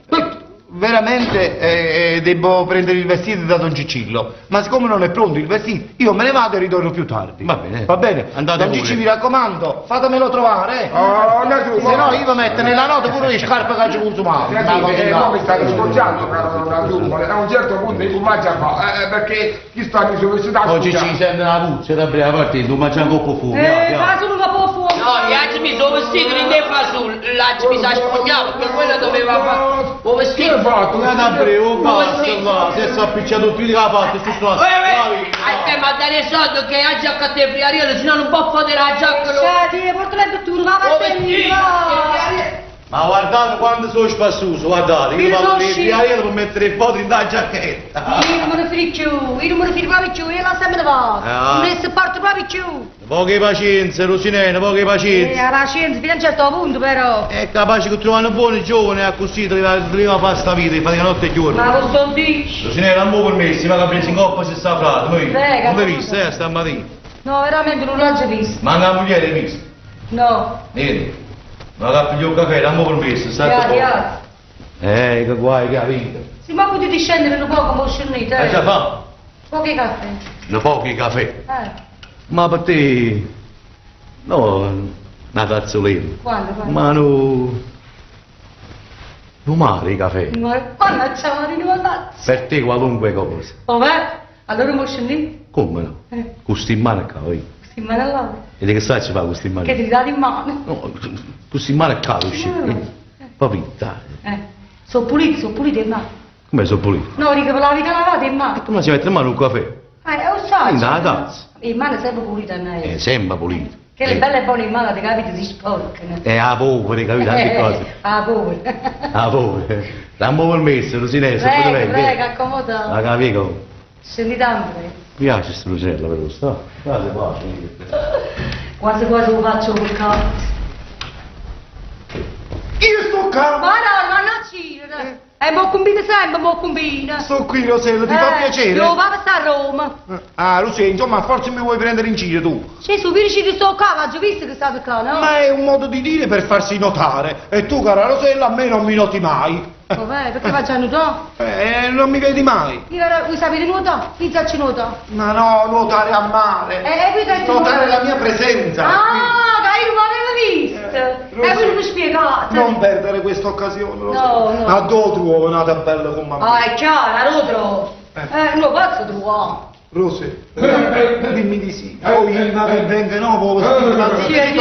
guardati. veramente devo prendere il vestito da Don Ciccillo, ma siccome non è pronto il vestito, io me ne vado e ritorno più tardi. Va bene. Va bene? Andate Don pure. Cicci, mi raccomando, fatemelo trovare. eh. Oh, donna Sdrubale. Se no io vi metto nella nota pure le scarpe che ci consumato. Capite? Mo mi state scocciando, caro donna Sdrubale. A un certo punto io mangio a fa, perché chi sta mi sono vestito a Oggi ci scocciare. sente una puzza da prima partita, non mangiamo un po' fumo. Eh, fa solo un po' fuoco. No, gli altri mi sono vestiti, non ne fa su, l'altro mi sa spogliato perché quello doveva fare. Ho Che vestito. hai fatto? Guarda bravo, basta Sì. là, se si è appicciato più di la parte, su sto. Uè, uè, ma dare soldi che la giacca te friariello, se no non può fare la giacca. no. Senti, porta le tu, va Ho a vestito. va. Ma guardate quanto sono spassoso, guardate, io Io vado sono nei sci- friarielli per mettere il foto in da giacchetta. Io non me ne fido più, io non me ne fido proprio più, io la sempre ne vado. Ah. Non ne sopporto proprio più. Poca pazienza, Rosinella, poca Eh, pazienza. la pazienza fino a un certo punto però. È capace che trovano buoni giovani e così doveva fare sta vita, fatica notte e giorno. Ma cosa dici? Rosinella, non può permessi, ma che ha preso in coppa se sta frate, noi. Prega, Non l'hai scusa. vista, eh, stamattina. No, veramente non l'ho già visto. Manca la moglie l'hai vista. No. Niente. Ma che piglio il caffè, non può permesso, state Grazie, poco. grazie. Eh, che guai, che vita. Sì, ma potete scendere un poco, ma scendete. Eh, già fa. Pochi caffè. Un pochi caffè. Eh, Ma per te... No, una tazzolina. quando, quando? Ma no... Non male i caffè. Ma quando c'è una tazza? Per te qualunque cosa. Oh, beh, allora mo scendi? Come no? Eh. Con sti in mano qua, io. Sti in mano là. E di che sai ci fa con sti in mano? Che ti date in mano. No, con sti in mano qua, uscì. Proprio, dai. Eh, sono puliti, sono puliti in mano. Come sono pulito? No, dico, ve l'avete lavata in mano. Come si mette in mano un caffè? Eh, lo sai. In la tazza. In mano è sempre pulita a me. Eh, sembra pulito. Che le belle buone in mano, ti capite, si sporcano. È la polvere, capito? Anche cose. Ah, polvere. La polvere. Dammo permesso, Rosinella, se Prego, potete prego, accomoda. La capito? Scendi tanto, eh. Mi piace sta Rosinella però, sta. Quasi quasi. Quasi quasi lo faccio col cazzo. Io sto qua! Ma no, ma non ci. Eh, mo combina sempre, mo combina. Sto qui, Rosella, ti fa Eh, piacere? Io vado a Roma. Ah, Rosella, insomma, forse mi vuoi prendere in giro tu. Sì, su vidici che sto qua, ma già visto che state qua, no? Ma è un modo di dire per farsi notare. E tu, cara Rosella, a me non mi noti mai. Vabbè, perché faccio a nuotare? Eh, non mi vedi mai. Io ero, voi sapete nuotare? Io faccio nuotare. Ma no, nuotare a mare. Eh, e qui Notare la mia presenza. Ah, che io non l'avevo visto. Eh, e voi non mi spiegate. Non perdere questa occasione, Rosella. No, no. A dove trovo una tabella con mamma? Ah, è chiaro, lo trovo. Eh, non posso trovare. Rosella, dimmi di sì. Oh, io che venga no, Sì, sì, sì.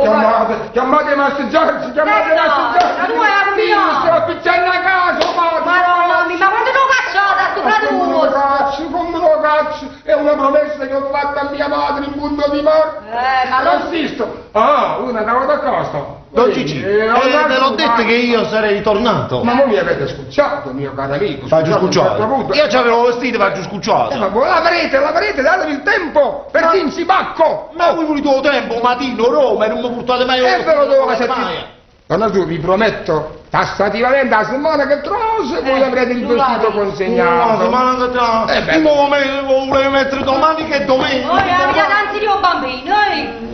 Chiamate, chiamate Master Giorgio, chiamate Eh, Master Giorgio. ma tu hai Io combinato. sto appicciando a casa, padre. Madonna mia, ma quando lo cacciate a sto Ma frate come lo vostro? caccio, come lo caccio? È una promessa che ho fatto a mia madre in punto di morte. Ma non lo- assisto. Ah, una da cosa. Don Gigi, Eh, te l'ho detto che io sarei tornato. Ma voi mi avete scucciato, mio caro amico. Faccio a un certo scucciato. punto. Io c'avevo vestito, faccio Eh, ma scucciato. voi l'avrete, l'avrete, datevi il tempo per Tinzibacco. Ma voi volete il tempo, mattino, Roma, e non mi portate mai E ve lo devo mai. sentire. Donna tu, vi prometto, tassativamente la settimana che trovo, voi avrete il non vestito l'avrete. No, consegnato. settimana che tra. Eh, beh. Il momento lo volevo mettere domani che è domenica. Oh, via tanti di un bambino, eh.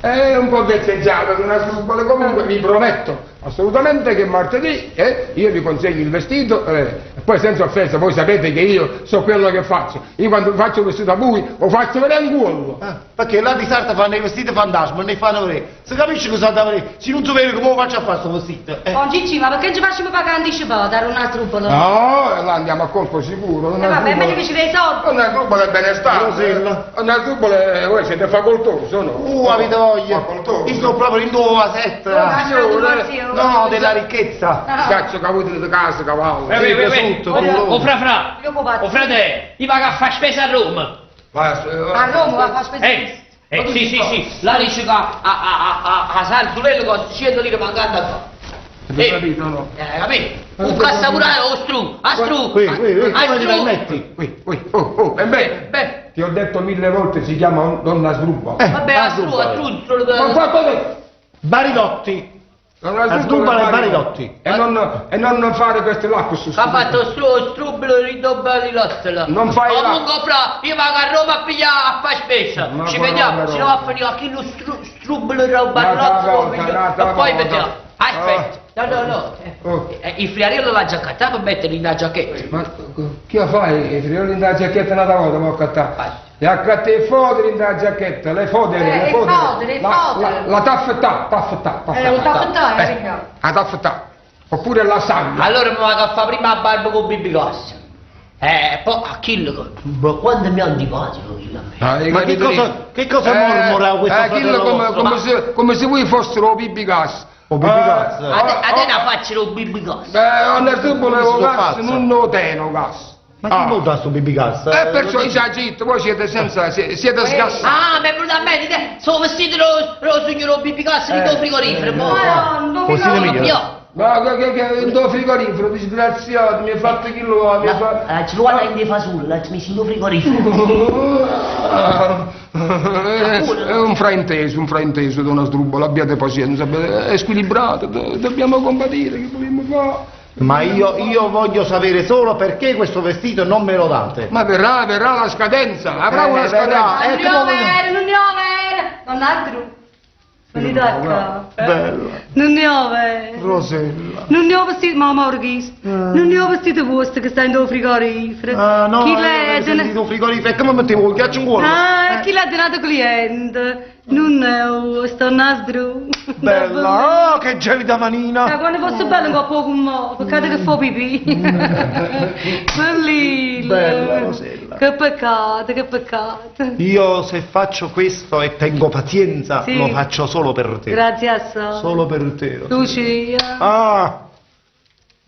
È un po' vezzeggiato di una srubola, comunque vi prometto assolutamente che martedì eh, io vi consegno il vestito, eh, e poi senza offesa, voi sapete che io so quello che faccio. Io quando faccio il vestito a voi lo faccio vedere in culo. Ah, perché là di sarta fanno i vestiti fantasma, ne fanno vedere. Se capisci cosa da vedere? Se non si vede come lo faccio a fare sto vestito? Eh. Don Gigi, ma perché non ci facciamo pagare anticipato, dare una trubola? No, e là andiamo a colpo sicuro. Eh, Una vabbè, meglio che ci dai i soldi. Una trubola è benestare. Rosella. Una trubola, eh, voi siete facoltoso, no? Avete voglia. Facoltoso. Io sto proprio in nuova setta. Signore. No, della ricchezza. Cazzo che avete di casa, cavallo. Eh, eh, eh, tutto, oh, oh, fra fra, Io copazzo. oh frate, io vado a fare spesa a Roma. Vai, eh, A Roma va a fare spesa. Eh, eh, sì, sì, sì, là dice che a, a, a, a, a Sanzulello costa 100 lire mancando qua. Avete capito, no? Eh, capito? Un cassapurale, o stru, a stru, Qui, qui, qui, a come ti stru. permetti? Ui, ui, oh, oh, e beh, Beh, ti ho detto mille volte si chiama donna srubba. vabbè, a stru, a stru, stru, Ma qua dove? Barilotti. Donna La srubba e Barilotti. E non, e non fare queste lapsus. Ha fatto stru, strubilo, ridobba di l'ostola. Non fai la- Comunque, fra, io vado a Roma a pigliare a fare spesa. Ma Ci buona vediamo, roba. se no a finire a chi lo stru, strubilo roba Un'altra l'ostola, volta, un'altra E poi volta. vediamo. Aspetta, no, no, no. Oh. Eh, il friariello l'ha già accattato per metterlo in una giacchetta. Ma chi la fai? I frioli in da giacchetta un'altra volta, ma ho accattato. Le accatte i foderi in da giacchetta, le fodere, Eh, le le fodere. fodere, le La, fodere. la, la taffetà, taffetà, taffetà. Eh, la taffetà, eh, eh, figlio. la taffetà. Oppure la saglia. Allora mi vado a fare prima la barba con Bibi Cassa. Eh, poi a Chillo, ma quando mi è antipatico quello a me. Ah, hai Ma che capito cosa, io? che cosa mormora questo eh, fratello quello come, vostro? come, se, come se voi fossero Bibi Gas. O Bibi Gas. A te, a te la faccia lo Bibi Cassa. Beh, onestamente volevo Sono gas, pazzo. non lo teno gas. Ma chi vò dà sto bibicassa? E perciò io ci detto, voi siete senza, siete sgassati. Ah, mi è venuto a mente, sono vestito lo signor Bibicassa di tuo frigorifero. Madonna, Così Non mica. più. Ma che, che, che, do frigorifero, disgraziato, mi hai fatto chi lo ha, mi hai fatto... Eh, ci vuole in fasulla, ci messo in frigorifero. Ah, È un frainteso, un frainteso, donna Sdrubola, abbiate pazienza, è squilibrato, dobbiamo compatire, che dobbiamo fare? Ma io voglio sapere solo perché questo vestito non me lo date. Ma verrà, verrà la scadenza, avrà una Eh, verrà. scadenza. Non ne ho vero, non ne ho vero. Non altro. Venite a qua. Bella, Non ne ho vero. Rosella. Non ne ho vestito, mamma Orghis. Non ne ho vestito vostro che sta in due frigorifero. Ah, no, Chi io l'è? ho sentito un frigorifero, e come mettevo il ghiaccio in cuore? Ah, chi l'ha donato cliente? Non è sto nastro. Bella, ah, che gelida Ma manina. quando fosse bello un po' con me, peccato che fa pipì. Bellino. Bella, Rosella. Che peccato, che peccato. Io se faccio questo e tengo pazienza, Sì. lo faccio solo per te. Grazie a so. Solo per te. Rosella. Lucia. Ah.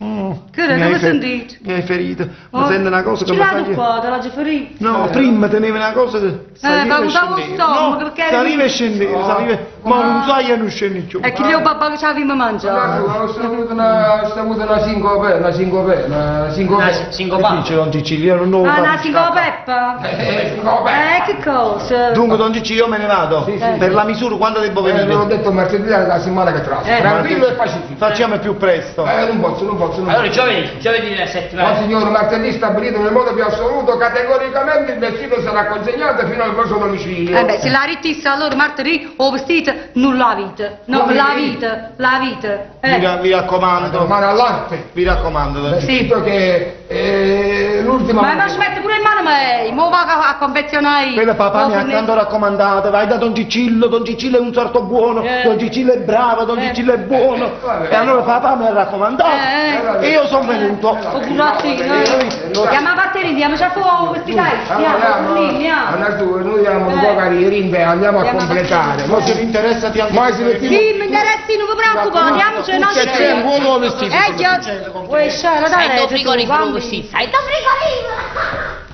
Mm. Che era? Mi Come hai fer- sentite? Mi hai ferito. Mi Oh, sento una cosa che Ce mi l'ha fa... qua, te l'ha già ferito. No, prima teneva una cosa che saliva ma e usavo scendeva. stomaco, No, perché eri- saliva e scendeva, saliva. Ma non sai e non scendi più. E chi gli ho papà che ci aveva mangiato? Ho avuto una, ho avuto una sincope, una sincope, una sincope. Una Che sincopa. dice Don Cicci? Io non lo Ah, una capisco. sincopeppa? Sincope. Che cosa? Dunque Don Cicci io me ne vado. Sì, sì. Per la misura quando devo Eh, l'ho venire? detto martedì della settimana che trase. Eh. Tranquillo e pacifico. Facciamo più presto. Non posso, non posso, non Allora posso. giovedì, giovedì della No, settimana. signor, martedì stabilito nel modo più assoluto, categoricamente il vestito sarà consegnato fino al vostro domicilio. Eh beh, se la ritissa allora martedì o vestita non la vita. No, Come la vita? vita, la vita. Mi, Eh. mi raccomando. Mano all'arte. Mi raccomando Don Cicci. Vestito che è l'ultima. Ma ma ci mette pure in mano me, mo vado a, a confezionare. Quella papà Mo mi ha fornisco. tanto raccomandato, vai da Don Cicillo, Don Cicillo è un sarto buono, Eh. Don Cicillo è bravo, Don Eh. Cicillo è buono. Vabbè. E allora papà mi ha raccomandato Eh, e io sono venuto. O burattino. eh. Andiamo a battere, andiamo già fuori, questi dai. Andiamo, andiamo. Allora, noi andiamo un Eh. po' carrieri, andiamo a Andiamo a completare. Ma se vi interessa ti anche Ma se mettiamo- Sì, mi interessi, non vi preoccupo, andiamoci, non Che c'è un buono vestito. Eh, io... Vuoi sciare, Sai dai, do tu, frigorifero bambino. vestito. Sai do frigorifero.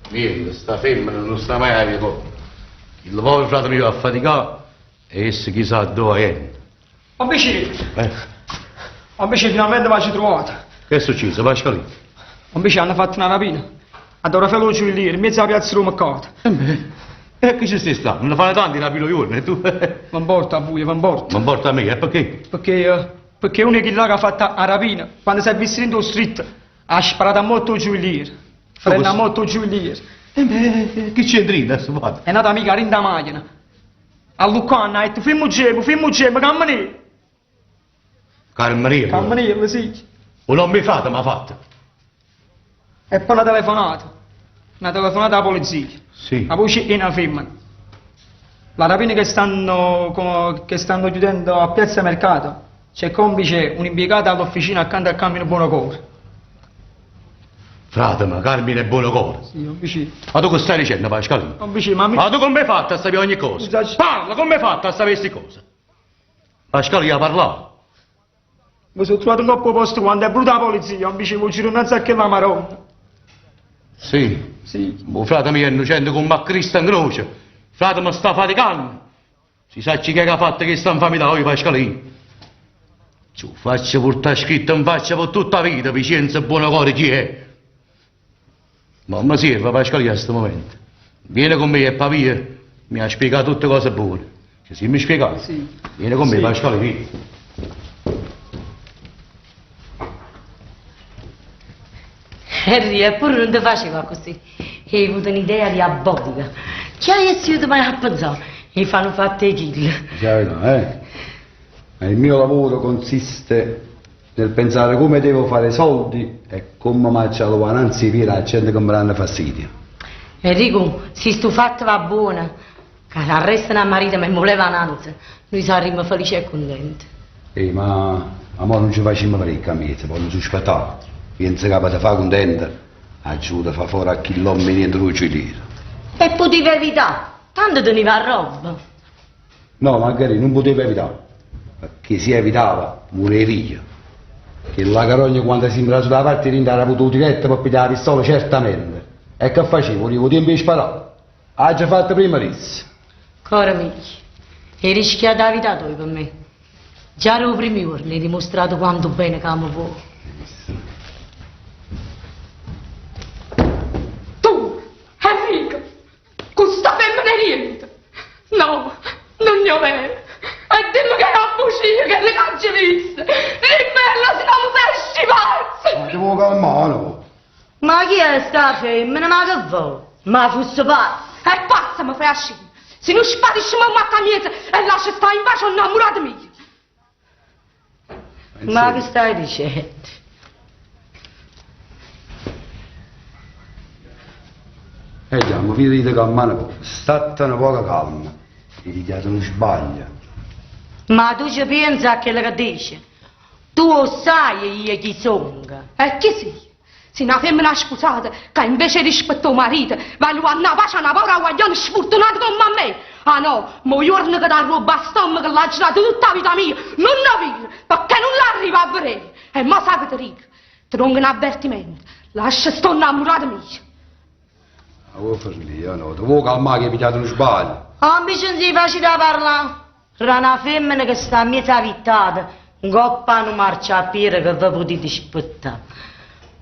Niente, sta femmina non sta mai a via. Il povero frate mio a faticare e esse chissà dove è. Invece, Eh, invece finalmente mi ci trovato. che è successo, Pasqualino? Invece hanno fatto una rapina. A Don Raffaele Giulieri, in mezzo alla piazza Roma Mercato. E che ci stai stando? Non ne fanno tanti rapino giorno, e tu? Ma importa a voi, ma importa. Non porta a me, eh, perché? Perché, perché uno che là che ha fatto la rapina, quando si è visto dentro street, ha sparato a molto giuliere. Frena a molto giuliere. Eh, beh, che c'entri adesso fatto? È nata mica rinda macchina. A Lucana ha detto, fermo gemo, fermo gemo, cammini. Carmenia. Cammini, sì. O non mi fate, ma fatto. E poi una telefonata. Una telefonata alla polizia. Sì. La voce è una femmina. La rapina che stanno chiudendo a Piazza Mercato. C'è complice un impiegato all'officina accanto al Cammino Buonocore. Frate, ma Carmine è buono cuore. Sì, non vicino. Ma tu che stai dicendo, Pasqualino? Non vicino, ma mi... Ma tu come hai fatto a sapere ogni cosa? Scusa. Parla, come hai fatto a sapere queste cose? Pasquale ha parlato. Mi sono trovato un coppo posto quando è brutta la polizia, non dicevo giro innanzi a che la maronna. Sì. Sì. Ma frate mio è innocente come a Cristo in croce. Frate mi sta faticando. Si sa chi che ha fatto questa infamità, oi Pasqualino. Ci faccio portare scritto in faccia per tutta la vita, Vicenza buono cuore chi è? Ma mi serve Pasqualino a questo momento. Vieni con me e Pavia mi ha spiegato tutte cose buone. Ci si mi spiegato? Sì. Vieni con me Sì. Pasquale, vieni. Harry, eppure non ti faceva così. Hai avuto un'idea diabolica. Chi hai aiutato mai a pensare? E fanno fatte i kill. Cioè, eh? Ma il mio lavoro consiste nel pensare come devo fare soldi e come mangiare la via la gente che mi danno fastidio. Enrico, se sto fatto va buona, che arrestano a marito ma mi voleva nanzi, noi saremmo felici e contenti. Ehi, ma, ma mo non ci facciamo parecchio amici, poi non si aspettare. Pensa che per fare contento, aiuta a fa fuori a chi l'uomo niente luce lì. E potevi evitare, tanto teneva a roba. No, magari non poteva evitare, perché se evitava, moriva io. Chella carogna quando simm trasut 'a parte 'e dint ha araputo 'o tiretto pe piglià 'a pistola certamente. E che facevo, 'o devo 'o tiempo 'e sparà? Aggio fatto primma d'isso. Core mio, 'e rischiato 'a vita toja pe me. Già d' 'o primmo juorno 'e dimostrato quanto bene ca me vuò. Tu, Enrico, Cu sta femmena 'e niente! No, nun è overo! E dimme che è 'a bucia, chello c'aggio visto! Dimmelo, si no me fai ascì pazza! Ma te vuò calmà, no? Ma chi è sta femmena? Ma che vò? Ma fusse pazza? E pazza me fai ascì! Si nun sparisce mo 'o metto 'a miezo e lascio sta in pace 'o 'nnammurato mio! Ma che stai dicendo? E jammo, vide 'e te calmà nu poco. Statte nu poco calma. 'E pigliato nu sbaglio. Ma tu ce pienze a chello che dice? Tu 'o ssaje io chi songo. E chi si'? Si' na femmena spusata ca invece 'e rispettà 'o marito va luvanno 'a pace a na povera guagliona sfurtunata comm' a me! Ah no, ma 'o juorno ca t'arruobbe 'a stommaco ll'aggio dato tutta 'a vita mia, nun 'o vire, pecché nun l'arrivo a verè! E mo sa che te dico? Te dongo n'avvertimento, lascia sta 'o 'nnammurato mio! 'A vuò fernì o no? Te vuò calmà che 'e pigliato nu sbaglio? Ah, invece nun si facite a parlà! Tra na femmena che sta mmiez' 'a pittata, 'ncopp' a nu marciapiede che ve putite spettà.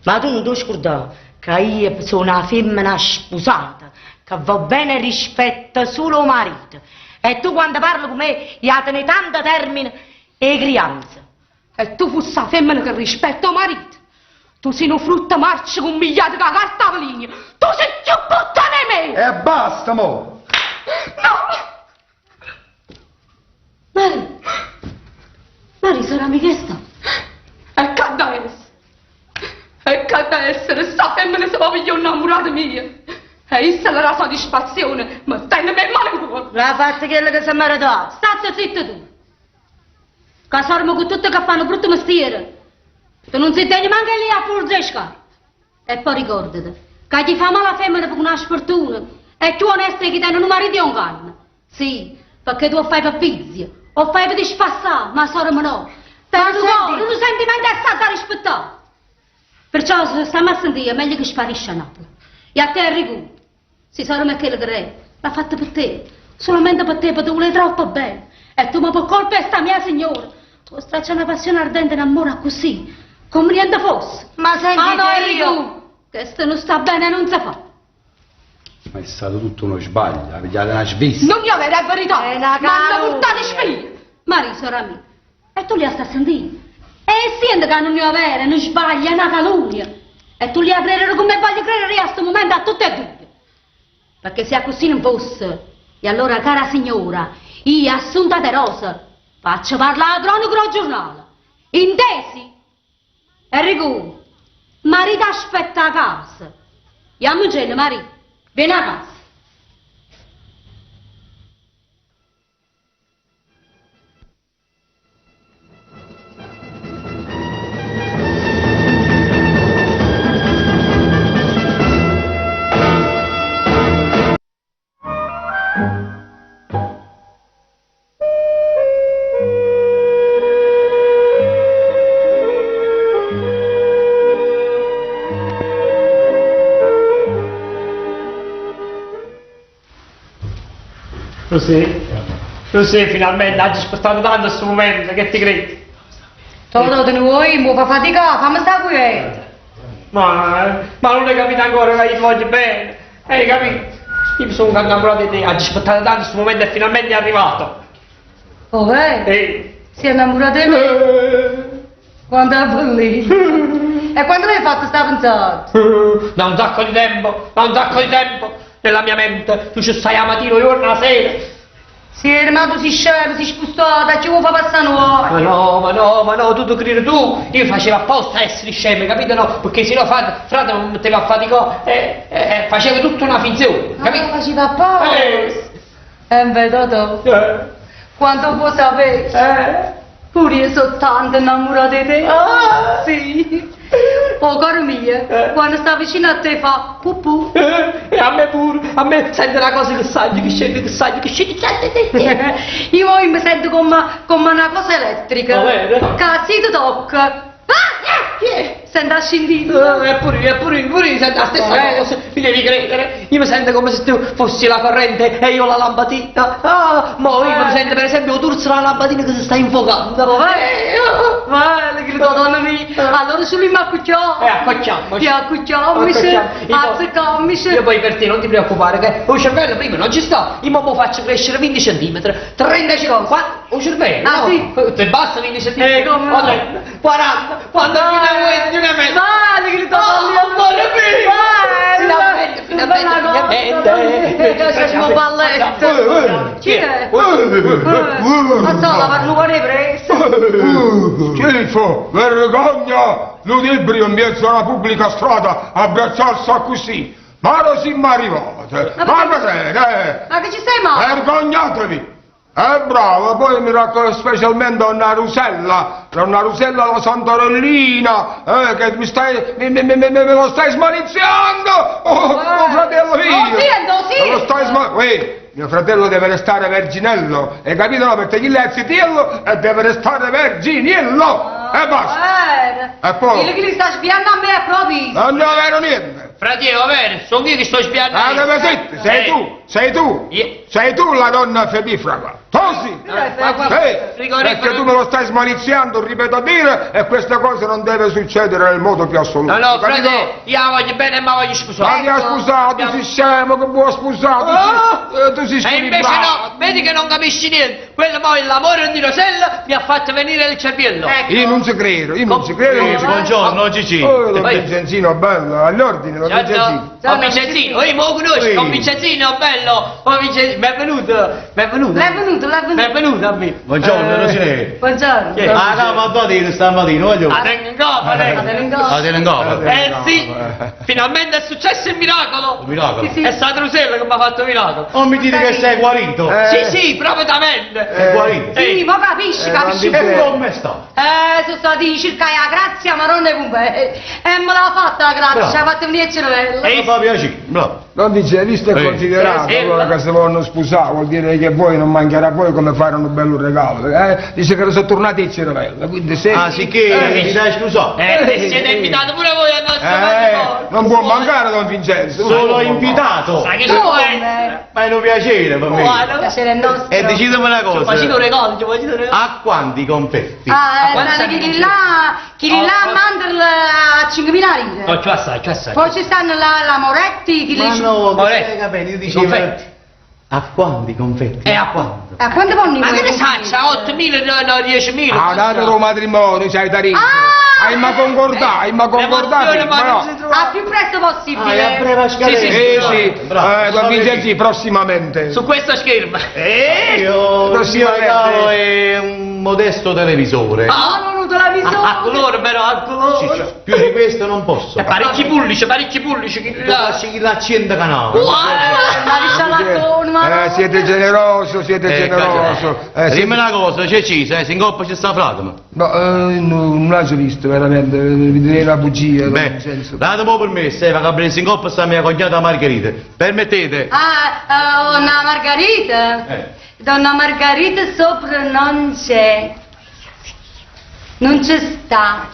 Ma tu nun t' 'o scurdà ca io so' na femmena spusata, che vò bene e rispetta sulo 'o marito. E tu quando parle cu me 'e 'a tenè tanto termine 'e crianza. E tu fusse 'a femmena che rispetta 'o marito? Tu si' nu frutto marcio cummigliato cu 'a carta 'a velina! Tu si' cchiù puttana 'e me! E basta mo! No! Mari, Mari, sora mia, che sta? E c'adda essere? E c'adda essere? Sta femmena se vo piglià 'o 'nnammurato mio. E isso le dà soddisfazione, mettennome 'e mmane 'ncuollo. L'ha fatto chello che s'è meritato. Statte zitta tu. Ca sorma cu tutto che fa nu brutto mestiere. Tu nun si degna manco 'e lì a pulzà 'e scarpe. E poi ricordati ca chi fa male 'a femmena pe una sfortuna è cchiù onesto 'e chi tene nu marito e un cane. Sì, perché tu 'o fai pe vizio, 'o fai pe ti spassà, ma sorema no. Tene nu core, nu sentimento e s'ha da rispettà. Perciò se stamm a sentì è meglio che sparisce a Napoli. E a te Enrico, si sorema è chello che è, l'ha fatto per te, solamente per te, pe te vulè troppo bene. E tu ma per colpa 'e sta mia signora, tu straccia una passione ardente, un amore accussì, come niente fosse. Ma senti, Ah no, io... Enrico, questo non sta bene e non si fa. Ma è stato tutto uno sbaglio, 'a pigliata na svista. Nun è overo, è verità. È na M'hanno calunnia. purtato 'e spie. Marì, sora mia, e tu li 'a sta a sentì? E siente ca nun è overo, è nu sbaglio, è na calunnia. E tu li 'a credere come voglio credere io a sto momento a tutte e due. Perché se accussì non fosse, e allora, cara signora, io, Assunta De Rosa, faccio parlà 'a cronaca d' 'o giornale. Intesi? Enrico, marito aspetta a casa. Jammoncenne, Marì, vieni a casa. Rusì, Rusì, finalmente aggio aspettato tanto sto momento, che ti credi? Totò, te ne vuoi? Mo fa faticà, fammi sta quieta. Ma, ma non hai capito ancora che io ti voglio bene, hai capito? Io mi sono innamorato di te, aggio aspettato tanto sto momento e finalmente è arrivato. Oh, eh? Ehi. Si è innamorato di me? Quanto è bellino. E quando l'hai fatto sta pensata? Da un sacco di tempo, da un sacco di tempo, nella mia mente, tu ci stai la mattina, il giorno, la sera. Sì, ma tu sei scemo, sei spostato, ci vuoi far passare un Ma no, ma no, ma no, tu ti credi tu? Io facevo apposta a essere scemo, capito no? Perché se no frate, frate mi metteva a faticare e, e, e faceva tutta una finzione, capito? Ah, faceva apposta. Eh. E beh, Totò, Eh. quanto puoi sapere? Eh. Pure io sono tanto innamorata di te. Ah. Sì. Oh, caro mio, Eh. quando sta vicino a te fa pupù. E a me pure, a me sente una cosa che saglie, che scende, che saglie, che scende, che scende. Io poi mi sento come, come una cosa elettrica. Va bene. Che se ti tocca. Ah! Chi è? Sento 'a scintilla. E pure io, e pure io, pure io sento la stessa cosa, mi devi credere. Io mi sento come se tu fossi la corrente e io la lampadina. Ah, mo io mi sento per esempio 'o turzo della lampadina che si sta infuocando. Oh, Bello, che donna mia. Allora ci mi accucchiamo. Accucchiamoci. Ti accucchiamoci. Azzeccammici. Io poi per te non ti preoccupare che il cervello prima non ci sta, io mo mo faccio crescere 20 centimetri, 35, qua, il cervello, Ah, no? sì? Te basta 20 centimetri? Come no? O 30, 40, quando fino a di una mezza. Vale, che donna Oh, amore mio! Finalmente, Finalmente, finalmente, Facciamo un balletto. Chi è? Ma so, la parrucca ne presa. Schifo, vergogna! Ludibrio in mezzo alla pubblica strada abbracciarsi così. Ma non siamo arrivati. Ma cos'è? Ma che ci sei male? Vergognatevi! Bravo, poi mi racconto specialmente donna Rusella, donna Rusella la Santorellina, che mi stai, mi, mi, mi, mi, me lo stai smaliziando! Oh, oh, fratello mio! Oh, sì, oh, sì. Me lo stai sma... Uè, mio fratello deve restare verginello, hai capito? No, perché chi è zitiello e deve restare verginiello! E basta! Vero. E poi? Quello che li sta spiando a me è proprio. Non è vero niente! Fratello, va bene, sono io che sto spiando. Ah, io. dove siete? Sei Eh. tu, sei tu, sei tu la donna fedifraga. Tu sì! Ma guarda, Sì, frigorifero- perché tu me lo stai smaliziando, ripeto a dire, e questa cosa non deve succedere nel modo più assoluto. No, no, capito? fratello, io la voglio bene ma voglio sposare. Ma ti ha sposato, tu sei scemo che vuoi sposare, tu sei, tu sei E invece squilibrato. no, vedi che non capisci niente. Quello poi l'amore di Rosella mi ha fatto venire il cervello. Io non ci credo, io non ci credo. non ci credo. Buongiorno Gigi. Oh, don Vincenzino, bello, all'ordine, don Vincenzino. Ciao, Vincenzino, io mo conosco, Sì. con Vincenzino, bello. Oh, Vincenzino, benvenuto, benvenuto. Benvenuto, benvenuto. Benvenuto a me. Buongiorno, Rosinè. Buongiorno. Ah, no, ma dove stamattina, voglio. A tengo in coppa, tengo. Ah, te ne coppa. Eh sì, finalmente è successo il miracolo. Un miracolo. Sì, sì. È stata Rosella che mi ha fatto il miracolo. Non mi dite che sei guarito. Sì, sì, proprio. Sei guarito. Sì, ma capisci, capisci. E come sta? Sono stati circa la grazia, ma non è come. E me l'ha fatta la grazia, Bravo. ha fatto venire il cervello. Mi fa piacere, bravo. Non dice, visto e considerato Sì. allora che se vogliono sposare, vuol dire che voi non mancherà a voi come fare un bello regalo. Eh? Dice che sono tornati il cervello, quindi se... Ah, sì che mi sei scusato. E siete invitato pure voi al nostro Eh, matrimonio. non può mancare Don Vincenzo. Sono Non può invitato. Sai che ci può essere? Ma è un piacere per me. Guarda. Piacere è nostro. E decidemi una Ci ho cosa. facito un regalo, ci ho facito un regalo. A quanti confetti? Ah, quanti stanno chi là, chi là Oh, mandano a 5.000 lire. No, ci assai, ci assai. Poi ci stanno la Moretti, chi Ma le... no, che Moretti. stai capendo? Io dicevo Confetti. a quanti confetti? E a quanto? A quanto vanno i Ma che ne confetti? sa, c'ha 8.000, no, no, 10.000. Ah, dato il matrimonio, sai tariffa. Ah! Hai ma concordato, hai ma concordato. L'emozione, ma Ma non si no. trova. A più presto possibile. Ah, è a breve scadenza. Sì, sì, Eh sì, Bravo, Don sono Vincenzo, prossimamente. Su questo schermo. Io, il mio Prossimamente. regalo è un modesto televisore. Ah, non ho televisore. A colore però, a colore. Più di questo non posso. E parecchi pullici, parecchi pullici. Chi Tu là. lasci chi là 100 canali. Ma di ma Eh, siete generoso, siete generoso. Dimmi Siete- una cosa, c'è Cisa, se in coppa c'è sta frate. No, non l'ho visto veramente, vi direi una bugia, Don Beh, Vincenzo. date un po' permesso, va che in coppa sta mia cognata Margherita. Permettete? Ah, donna Margherita? Eh. Donna Margherita sopra non c'è. Non ci sta.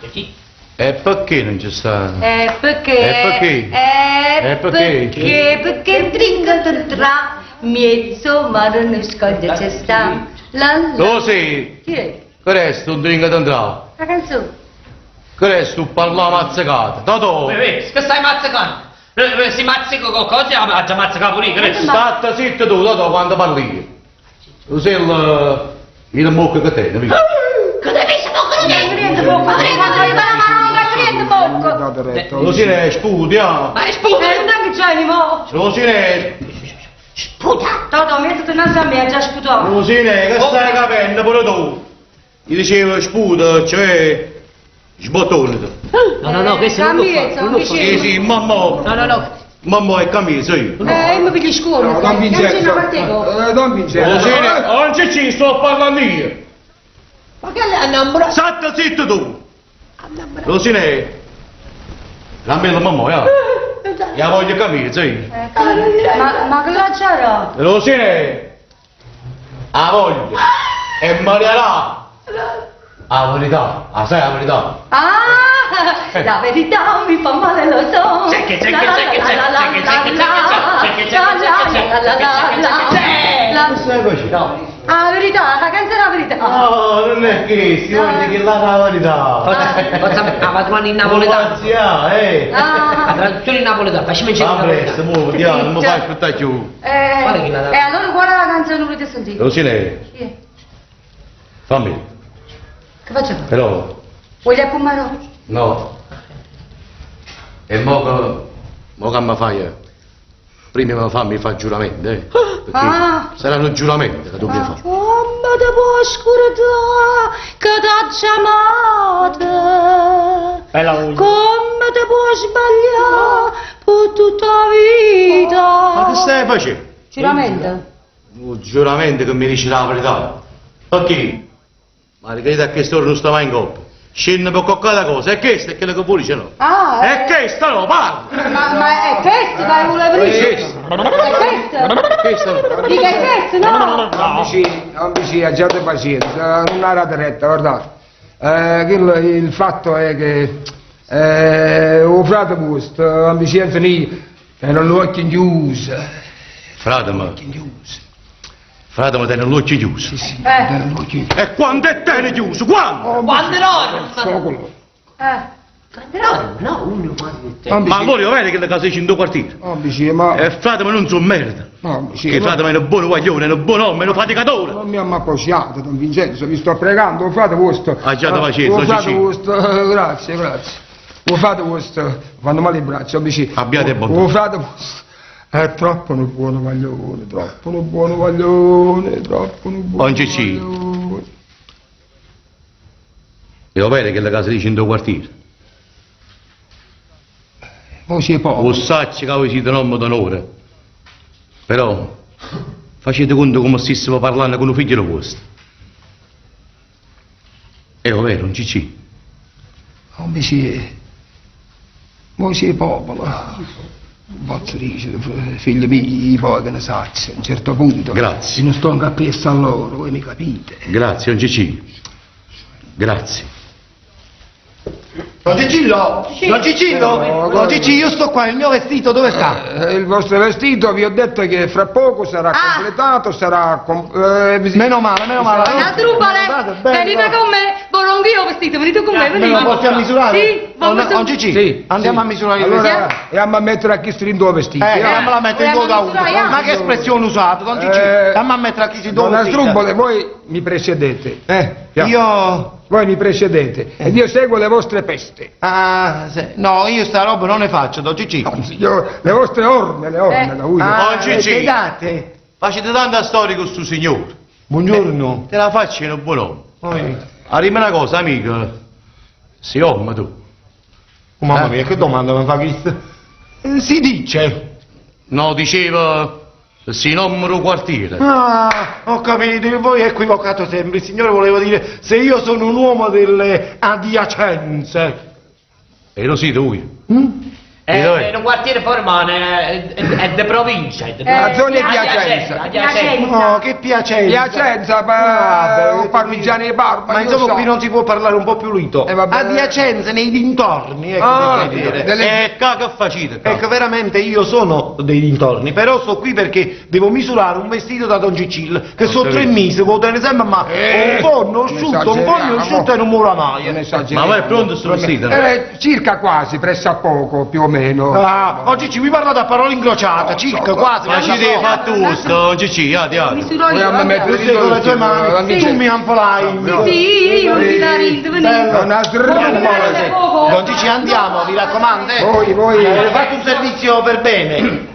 E perché non c'è sta? Perché? E perché? E perché? Perché? Perché dringa tra mezzo mare non scoglie c'è sta. La la. Lo sì, Chi è? che resto un dringo d'entrare. La canzone. Che resto un parla mazzicato. Totò! Che stai mazzicando? Si mazzica con cosa? Ha già mazzicato pure io, che resto? State zitto tu, Totò, quando parli. Tu sei il... Il mocco che te, capito? Che devi sapere? Poco. Date retta. Rosine, sputia! Ma è sputa! Non che c'è di mo. Rosine, Sputa. Totò, mettiti innanzi a me, ha già sputato. Rosine, che stai capendo pure tu? Gli dicevo sputa, cioè... Sbottone. No, no, no, questo non lo fa. Non lo fa. Sì, sì, mamma. No, no, no. Mamma è camisa io. Io mi piglio scuola. No, Don Vincenzo. Don Vincenzo. Rosine, non c'è ci sto parlando io. Ma che lei ha innamorato? State zitto tu! Rosine, dammi la mamma, ya. Ya voglio capire, sì. Ma che la c'era? Rosine, la voglio. E Maria là. La verità, la sai la verità. Ah! La verità mi fa male, lo so. C'è, c'è, c'è, c'è, c'è, c'è, c'è, c'è, c'è, La Che stai facendo? La verità, la canzone la verità. No, non è che si vuole che la la verità. La trovano in napoletano. Zia, eh. La traduzione in napoletano, facciamo Va in presto, mo, vediamo, non mi fai aspettare più. E allora qual è la canzone volete sentire? Rosine, Sì. fammi, Che facciamo? però, Voglio pomaro? no. E mo che, mo che mi fai, eh? Prima mi fammi fare giuramento, eh? Perché Ah. saranno giuramenti che dobbiamo fare. Come te puoi scordare che t'ha chiamata? Come te puoi sbagliare per tutta la vita? Ma che stai facendo? Giuramento. Un giuramento che mi dice la verità. Perché? Ma ricredi a che storia non sta mai in coppa. Scende per qualche cosa, e questa è quello che vuoi dice no. Ah, E questa no, parla! Ma è questo che volevo dire? È questo? Questa no. Dica è questo, no? Amici, amici, abbiate pazienza, non era retta, guardate. Quello, il fatto è che il frate vostro, amicizia lì, erano gli occhi chiusi. Frate, ma... Frate, ma tiene l'occhio chiuso. Sì, sì, erano gli occhi chiusi. E quando è tiene chiuso? Quando? Quando no? Socolo. No, no, uno quando Ma allora io vedi che le case in due quartieri. Amici, ma... E frate, ma non sono merda. Amici, Che ma- frate, ma è un buon guaglione, è un buon uomo, è un faticatore. Non mi hanno appoggiato, Don Vincenzo, vi sto pregando, ho fatto vostro. Abbiate pazienza, Ho fatto Gigi. vostro, grazie, grazie. Ho fatto vostro, fanno male i braccia, amici. Abbiate bontà. Ho fatto vostro. È troppo un buono guaglione, troppo un buono guaglione, troppo un buono Don Gigi. guaglione. E vedi che le case dice in due quartieri. Mo si è poco. Lo sacci che voi siete un uomo d'onore. Però facete conto come se stessimo parlando con un figlio vostro. È vero, un cicci. Amici, mo si è popolo. Posso dire, figlio mio, poi che ne saccia, a un certo punto. Grazie. Non sto anche appresso a loro, voi mi capite. Grazie, un cicci. Grazie. Don Cicillo! Don Cicillo! Don Cicci, io sto qua, il mio vestito dove sta? Il vostro vestito vi ho detto che fra poco sarà completato, sarà... Meno male, meno male. Una trubale, venite con me, vorrò anch'io vestito, venite con me, Me venite. lo porti a misurare? Sì, Don, voglio Don Cicci, Sì, andiamo sì. a misurare il Allora, vestito. andiamo a mettere a chi stringo il vestito. Andiamola a mettere in due da uno. Vogliamo misurare, Ma che espressione usate, Don Cicci? Andiamo a mettere a chi si dove Donna vestito. Strumbole, voi mi precedete. Io... Voi mi precedete ed io seguo le vostre peste. Ah, no, io sta roba non ne faccio, Don Cicci. Anzi, io, le vostre orme, le orme da uso. Ah, Don Cicci. le date? Facete tanta storia con sto signore. Buongiorno. Te la faccio in un buon uomo. Arriva una cosa, amico. Sei uomo tu. Oh, mamma mia, che domanda mi fa questo? Si dice. No, diceva, sei uomo del quartiere. Ah, ho capito, voi è equivocato sempre. Il signore voleva dire se io sono un uomo delle adiacenze. E lo sei tu. È un quartiere formale, è di provincia. È La zona è Piacenza. No, che Piacenza. Piacenza, Ah, ma, o parmigiani e Parma. Ma io insomma so. qui non si può parlare un po' più pulito. Eh, vabbè. Adiacenze nei dintorni, ecco Ah, per dire. delle- E qua che facete? qua? Ecco, veramente io sono dei dintorni, però sto qui perché devo misurare un vestito da Don Cicillo, che sono 3 mesi, voglio tenere sempre, ma un forno asciutto, un forno asciutto e non muore mai. Non esageriamo. Ma voi è pronto sto vestito? Circa quasi, pressappoco più o meno. Ah, oggi ci vi parlate a parole incrociate, circa, quasi. Ma ci devi fare tu, sto Cicci, adi, adi. Misuro io. Vogliamo mettere Tu sei con le tue mani, Sì. tu mi anfolai. Sì, io mi la rindo, venite. Una srummola. Don Cicci andiamo, vi raccomando. eh. Voi, Avete fatto un servizio per bene.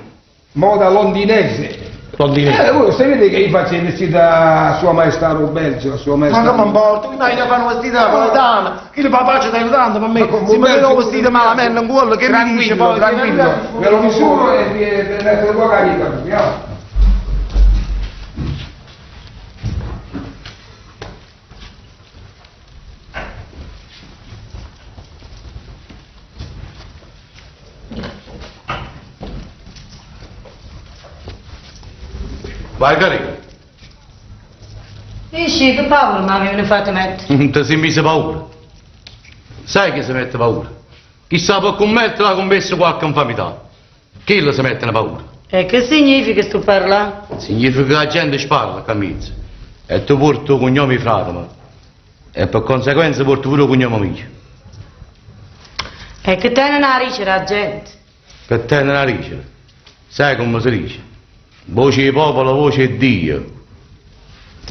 Moda londinese. Londinese. Voi sapete che io faccio i vestiti a Sua Maestà Roberto, a Sua Maestà. Ma come importa? Mi dai da fare un vestito napoletano, che il papà ci sta aiutando per me. Ma come Se mi Roberto, vedo un vestito malamente in quello che mi dice Tranquillo, poi? tranquillo, ve lo misuro e vi metto due carica. Via. Vai carino. Sì, che paura mi avevano fatto mettere. Ti sei messo paura. Sai che si mette paura? Chissà pe cummettere ha commesso qualche infamità. Chillo se metteno paura. E che significa stu parlà? Significa che 'a gente sparla ccà mmiezzo. E tu puorte 'o cognome 'e fratemo. E per conseguenza puorte pure 'o cognome mio. E che teneno 'a dicere 'a gente? Che teneno 'a dicere? Sai comme se dice? Voce 'e popolo, voce 'e Dio.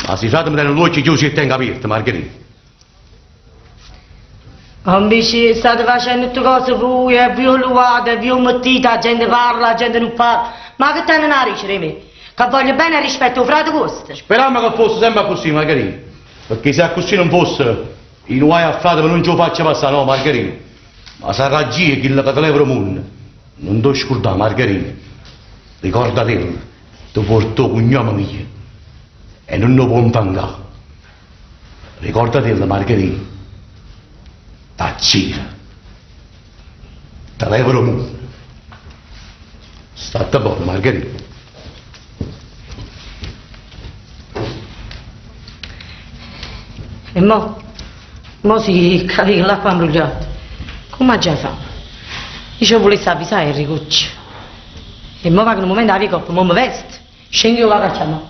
Ma si fratemo tene l'uocchie chiuse 'e tengo apierte, Margherì. Invece state facendo tutte cose voi, e vi ho luato, e vi ho mettito, la gente parla, la gente non parla. Ma che teneno 'a dicere 'e me? Che voglio bene e rispetto 'o frate vostro. Sperammo che fosse sempre accussì, Margherì. Perché se accussì non fosse, i guai a fratemo nun ce 'o faccio passà, no, Margherì. Ma sarrà io chillo che te leva 'o munno. Nun t' 'o scurdà, Margherì. Ricordatello, tu puorte 'o cugnome mio e nun 'o può 'nfangà. Ricordatello, Margherì. T'acciro. Te levo d' 'o munno. Statte bona, Margherì. E mo? Mo si capì che l'acqua ha 'mbrugliato. Comme aggia fa? Io ce 'o vulesse avvisà a Enricuccio. E mo vaco nu mumento 'a via 'e coppa, mo me vesto, scengo e 'o vaco a chiammà.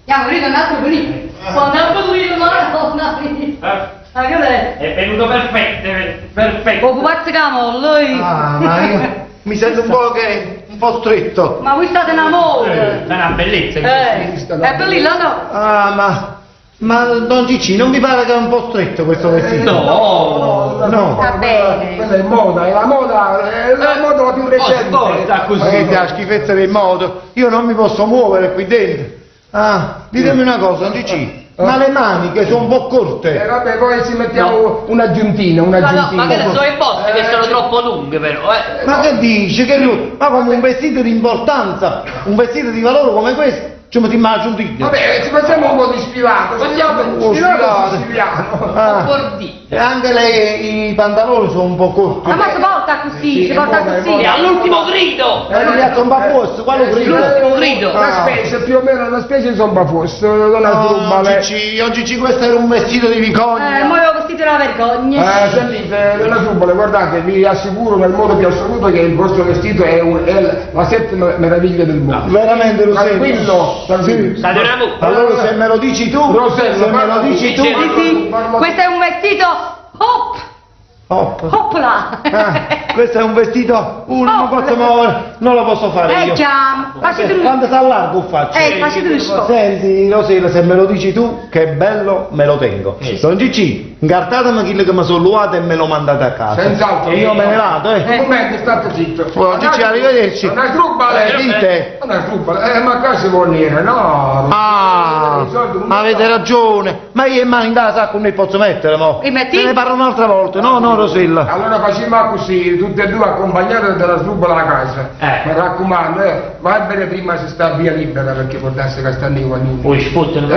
Andiamo, rito un altro lì. Quando è un madonna mia. Ma che è? È venuto perfetto, perfetto. O pupazzo che molla, oi. Ah, ma io mi sento un po' che un po' stretto. Ma voi state in amore. È una bellezza. È bellino, no? Ah, ma ma don Cicci, non vi pare che è un po' stretto questo vestito? No! No. Va bene. Quella è moda, è la moda, è la moda la più recente. porta così. Ma che è la schifezza del modo? Io non mi posso muovere qui dentro. Ah, ditemi una cosa, don Cicci, ma le maniche sono un po' corte. Eh vabbè, poi ci mettiamo un'aggiuntina, No, no, un'aggiuntina. ma che ne so, le botte che sono troppo lunghe però, eh. Ma che dici? Che lui? Ma come un vestito di importanza, un vestito di valore come questo, ci mettiamo la giuntina. Vabbè, ci facciamo un po' di sfilata. Facciamo un po' sfilato sfilata. siciliano. Ah. Bordino. E anche le, i pantaloni sono un po' corti. Ma, ma si porta così, Sì, si è porta moda, è così. E all'ultimo grido! E mi ha un po' posto, quale grido? L'ultimo grido! Una specie, più o meno una specie di sombafosso, non No, sdrubbale. Cicci, oggi Cicci, questo era un vestito di vicogna. Mo io ho vestito una vergogna. Sentite, della Trubole, guardate, vi assicuro nel modo più assoluto che il vostro vestito è, è la settima meraviglia del mondo. Veramente lo sento. Tranquillo, tranquillo. State una mucca. Allora se me lo dici tu, Rosella, se me parla lo tu. dici tu, Sì, Sì, sì, questo è un vestito hop, Hop. hopla. Ah, questo è un vestito, non posso muovere, non lo posso fare Eh, io. chiamo, facete un... Quando si allarga lo faccio. Facete un sforzo. Senti, Rosella, se me lo dici tu, che bello, me lo tengo. Don Cicci, incartatemi quello che mi sono luato e me lo mandate a casa. Senz'altro. E io me ne vado, eh. Un momento, state zitto. Oh, Cicci, arrivederci. Una sdrubbale. Dite. Una sdrubbale. Ma qua si vuol dire, no? Ah, I soldi non avete ragione, ma io in mano in casa sacco non ne posso mettere, mo. E metti? Se ne parlo un'altra volta, no, no, Rosella. Allora facciamo così, tutte e due accompagnate dalla sdrubbala alla casa. Mi raccomando, vai bene prima se sta via libera perché può darsi che stanno i guagnini. Poi sfottono. O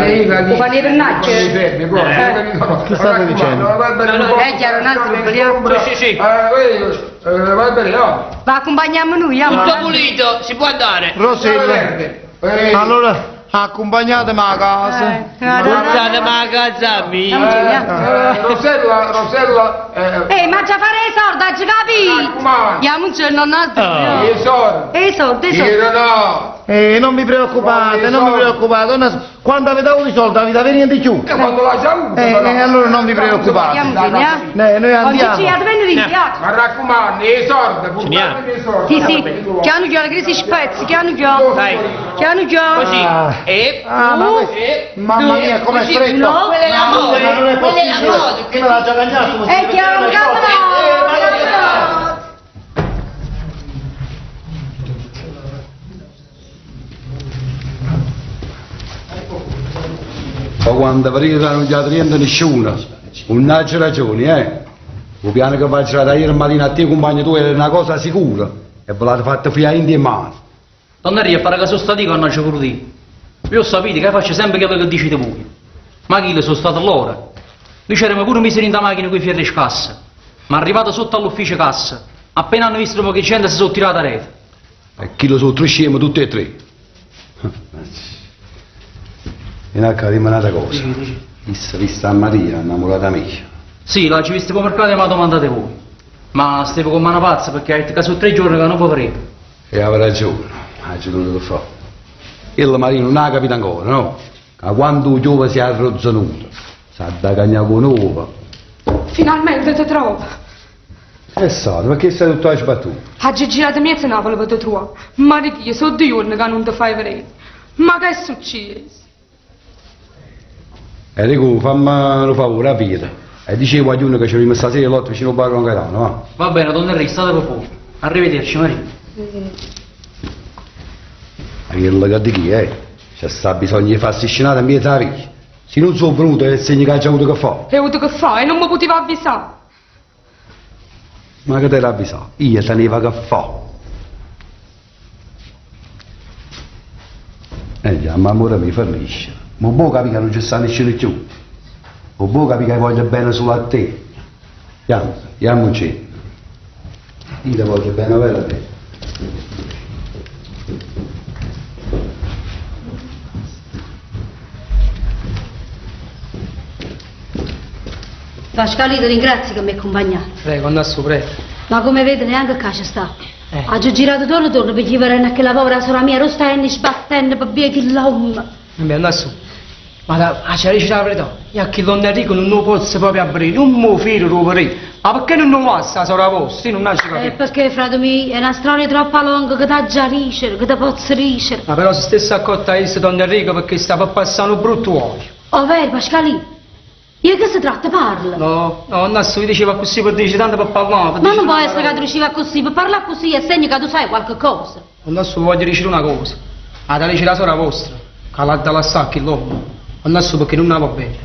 fanno i pernacchi? Che state dicendo? Va bene, No, no, un po', è chiaro, un altro stanno in problema. ombra. Sì, sì, sì. Va bene, no. Va, accompagniamo noi, andiamo. Tutto pulito, si può andare. Rosella, Verde. allora accompagnatemi a casa. Portate a casa mia. Rosella, Rosella, Ma già fare i soldi, hai capito? raccomando. Andiamo un giorno, un altro. I soldi. E i soldi, i soldi. Io no. Non vi preoccupate, non vi preoccupate. Quando avete avuto i soldi avete avere niente più. E quando l'ha già avuto, però. Allora non vi preoccupate. Andiamo, andiamo. Noi andiamo. Oggi ci venire in piazza. Ma raccomando, i soldi, portatemi i soldi. Sì, sì, piano piano, che si spezzi, piano piano. Dai. Piano piano. Così. Ah. E Ah, ma uno, questo- e Mamma due, mia, com'è così. stretto. No, quella è la Ma moda, non è quella è la possibile. moda. Che me l'ha già cagnato? E chiamo, chiamo. Ma quando vedete non gli niente nessuno, non ha ragione, eh? Il piano che faccio da ieri mattina a te compagno tu era una cosa sicura e ve l'avete fatta fino in mano. Donna Ria, pare che sono stati che non ci voluto dire. Io ho sapete che faccio sempre quello che dicete voi. Ma chi le sono stato loro? Noi c'eravamo pure messi in macchina con i ferri scassa. Ma arrivato sotto all'ufficio cassa, appena hanno visto che gente si sono tirata a rete. E chi lo sono tre scemi tutti e tre. Vieni a casa, dimmi un'altra cosa. Isse vista a Maria, innamorata mia. Sì, l'aggio visto po' mercato e mi ha domandato voi. Ma stavo con mano pazza perché ha detto che sono tre giorni che non può vedere. E aveva ragione, ha tenuto che fa. E la Maria non ha capito ancora, no? Che quando il giovane si è arrozzanuto, sa da cagnare con uova. Finalmente ti trovo. E sa, perché sei tutto sbattuto? Oggi girato mezza Napoli per te trovare. Ma di chi? Sono due giorni che non ti fai vedere. Ma che è successo? Enrico, fammi un favore, a vita. E dicevo a Giuno che ci vediamo stasera all'otto vicino al bar con Gaetano, va? Va bene, don Enrico, state per poco. Arrivederci, Maria. Ma quello che di chi, eh? C'è sta bisogno di farsi scenare in mezzo alla via. Se non sono venuto è il segno che ha già avuto che fare. Hai avuto che fare e non mi poteva avvisare. Ma che te l'ha avvisato? Io tenevo che fa. Eh già, ma amore mi fornisce. Ma boh capi che non ci sta nessuno più. Ma boh capi che voglio bene solo a te. Andiamo, andiamoci. Io ti voglio bene vero a te. Pasquale, ti ringrazio che mi hai accompagnato. Prego, andà su, prego. Ma come vede neanche qua ci sta. Ha già girato torno torno per chiedere a quella povera sorella mia, rostaenne, sbattendo per via chi l'uomo. Vabbè, andà su. Ma da, a c'è la verità, io a chi non Enrico non lo posso proprio aprire, non mi fido lo aprire. Ma perché non lo passa, sorella vostra? Io non ci Eh, capito. perché, frate mio, è una storia troppo lunga che ti già ricere, che ti posso ricere. Ma però se stessa accorta a Don Enrico perché sta per passare un brutto uomo. Oh, vero, Pasquale? Io che si tratta, parla. No, no, Nasso, io diceva così per dire tanto per parlare. Per Ma dire non può una essere che parola. tu riusciva così, per parlare così è segno che tu sai qualche cosa. Adesso voglio dire una cosa. A dice la sorella vostra, che l'ha da lassare che l'uomo. Adesso perché non la va bene.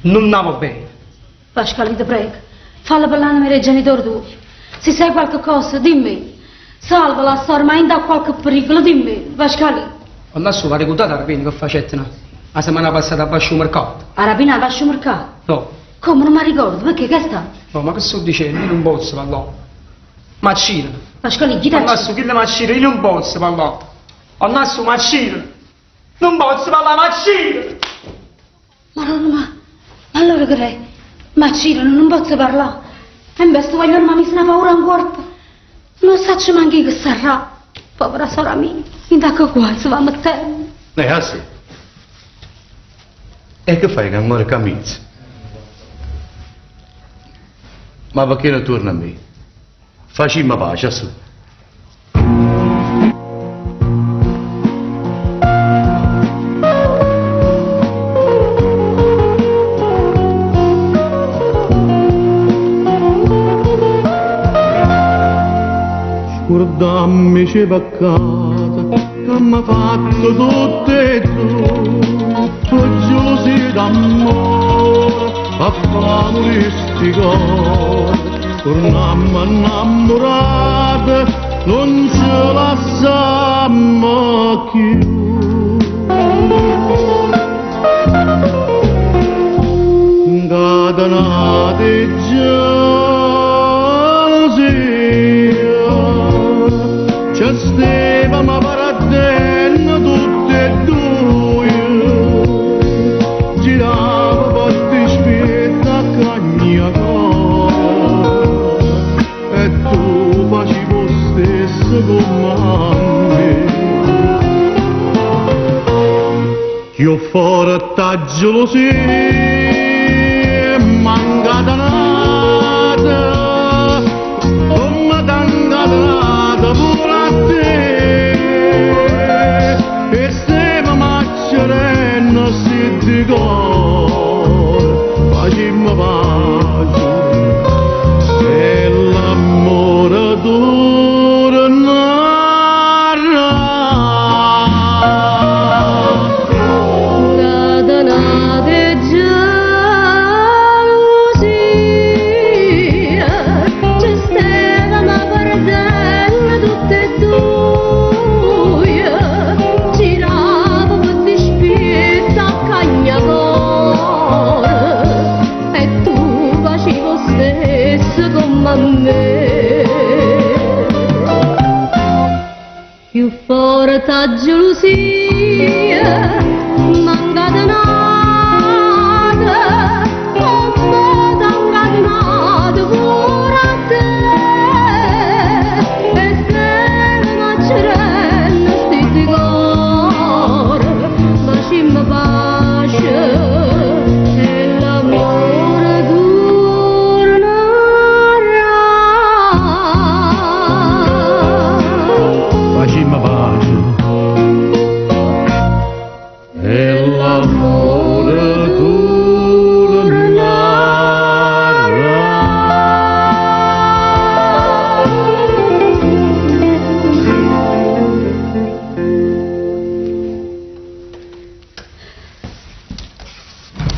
Non la va bene. Pasquale, ti prego, falla parlare ai genitori tuoi. Se sai qualche cosa, dimmi. Salvala, sta ormai da qualche pericolo, dimmi, Pasquale. Adesso va ricordata la rapina che facetto la settimana passata a Bascio Mercato. A rapina va al mercato. No, Come non mi ricordo, perché che sta? no, ma che sto dicendo? Io non posso parlare. Ma c'era. Pasquale, chi ti Adesso chi le macina? Io non posso parlare. Adesso macina. Non posso parlare, macina. Madonna, ma, ma allora che è? Ma Ciro, non posso parlare. E beh, sto voglio mi una paura in corpo. Non so neanche che sarà. Povera sorella mia, in che qua si va mettendo. Eh, ah sì. E che fai che ancora cammini? Ma perché non torna a me? Facciamo pace, su. Scordammi c'è peccato che mi ha fatto tutte e due, gelosi d'amore, a fare sti cuore. Tornammo innamorate, non ce lasciamo più. Catenate gelosia, ci steva ma paradendo tutte e due, girava per dispetta cagna cuore, e tu facevi lo stesso con me. Io forte gelosia, manca nata, come t'hanno pure a te, e se mi maccherano si di cuore, facciamo pace, e l'amore tornerà. Catenate gelosia, ci stava perdendo tutte e due, girava per dispietto a cagnacore, e tu facevi lo stesso come me. Più forte a gelosia, manca nata, l'amore tornerà.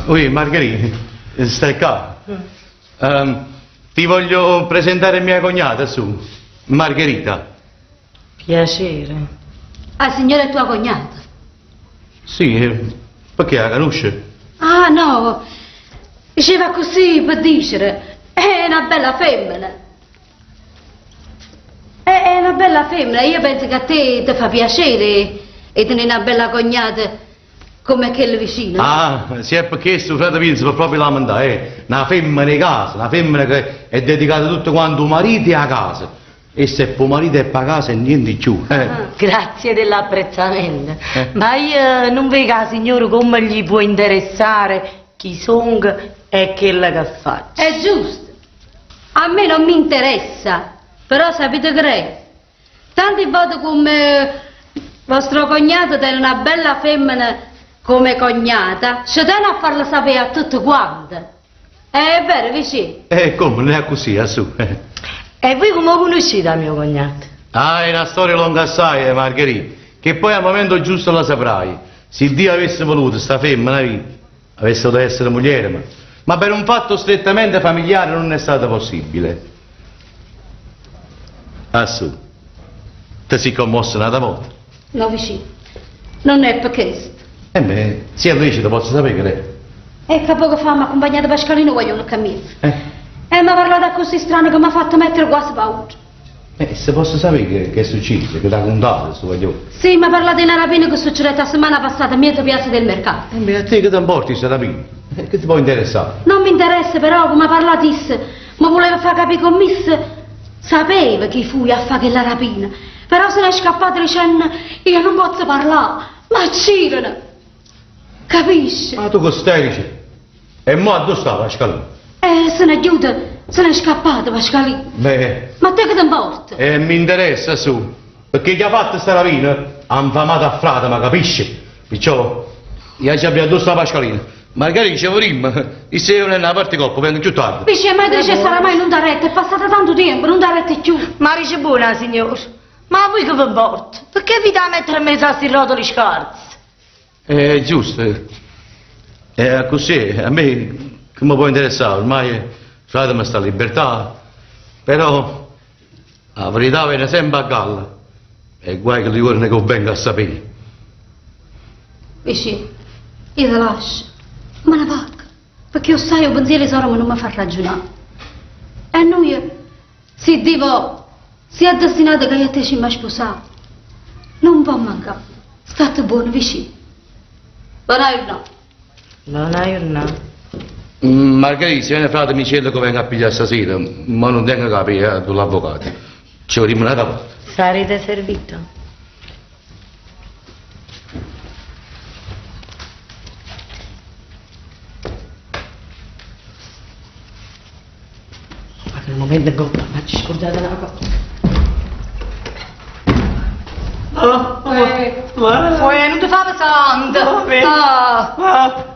Ui, Margherita, stai qua. Ti voglio presentare mia cognata su, Margherita. Piacere. A signora è tua cognata? Sì, perché la conosci? Ah, no. Diceva così per dicere. È una bella femmina. È una bella femmina, io penso che a te ti fa piacere e tenere una bella cognata come quella vicina. Ah, se è perché suo frate mio si può proprio lamentare, eh. Una femmina di casa, una femmina che è dedicata tutto quanto al marito e a casa. E se per marito e per casa e niente più, eh. Grazie dell'apprezzamento. Eh. Ma io non vedo la signora come gli può interessare chi sono e quella che faccio. È giusto. A me non mi interessa, però sapete che è? Tante volte come vostro cognato tiene una bella femmina come cognata, ci tiene a farla sapere a tutte quante. È vero, vicino? Come, non è così, su. E voi come conoscete mio cognato? Ah, è una storia lunga assai, Margherita, che poi al momento giusto la saprai. Se Dio avesse voluto, sta femmina, avesse dovuto essere moglie, ma per un fatto strettamente familiare non è stato possibile. Ah, su, ti sei commossa un'altra volta? No, vicino, non è per questo. Beh, se è lecito posso sapere che è. E che poco fa mi ha accompagnato Pascalino voglio un cammino. E mi ha parlato così strano che mi ha fatto mettere quasi paura. Se posso sapere che è successo, che ti ha contato, sto voglio. Sì, mi ha parlato di una rapina che succedette la settimana passata a mezza piazza del mercato. Beh, a te che ti importi questa rapina? Che ti può interessare? Non mi interessa però come ha parlato disse, ma voleva far capire con miss, sapeva chi fu a fare quella rapina. Però se n'è scappato dicendo, io non posso parlare, ma girano. Capisci? Ma tu che stai dicendo? E mo dove sta Pascalino? Se n'è chiusa, se n'è scappato Pascalino. Beh, Ma te che ti importa? Mi interessa su, perché chi ha fatto sta rapina ha infamato a frate, ma capisci? Perciò, io già abbiamo dove sta Pascalino. Magari ci vorremmo, e se io non è una parte coppa, vengo più tardi. Dice, ma dice, sarà mai non da retta, è passato tanto tempo, non da retta più. Ma dice buona, signor, ma a voi che vi importa? Perché vi da mettere in mezzo a sti rotoli scarsi? È giusto, è così, a me che mi può interessare, ormai frate mi sta in libertà, però la verità viene sempre a galla e guai che li che venga a sapere. Dici, io te lascio, ma ne vado, perché io sai, il pensiero di ma non mi fa ragionare. E noi, se devo, si è destinato che io e te ci mi sposare, non può mancare, state buono vicino. Buona giornata. Buona giornata. Margherita, se viene frate mi chiedo che venga a pigliare stasera, ma non tengo capire dall'avvocato. Ci vorremmo un'altra volta. Sarete servito. Ma che momento goppa, ma ci scordate una cosa. Non ti fa pesante. Ah,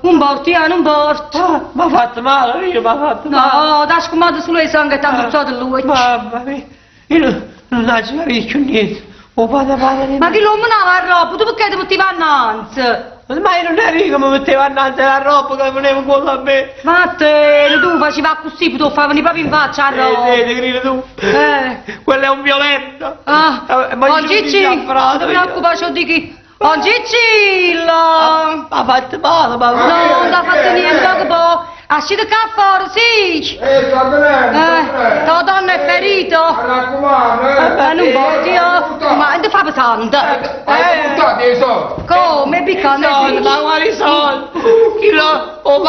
un porto, io non porto. Mi ha fatto male, io mi ha fatto male. No, ti ha scumato solo il sangue e ti ha bruciato lui. Mamma mia, io non ho capito più niente. Oh, padre, padre, Ma chi lo menava a roba? Tu perché ti mettevi innanzi? Ma io non ero io che mi mettevo innanzi alla roba che veniva in culo a me. Ma te, tu facevi così, tu favi proprio in faccia a roba. Sì, ti tu. Quello è un violento. Ah, ma oh io non Gigi, dico non ti preoccupare, c'ho di chi. Oh Gigillo! Mi ha fatto male, ma... No, non ti ha fatto niente, che poi. Ascite qua fuori, sì! Sta venendo, Tua donna è ferito! Mi raccomando, eh! Ma non voglio! Ma non ti fa pesante! Hai buttato i soldi! Come, piccone? I soldi, ma quali soldi? Chi lo... O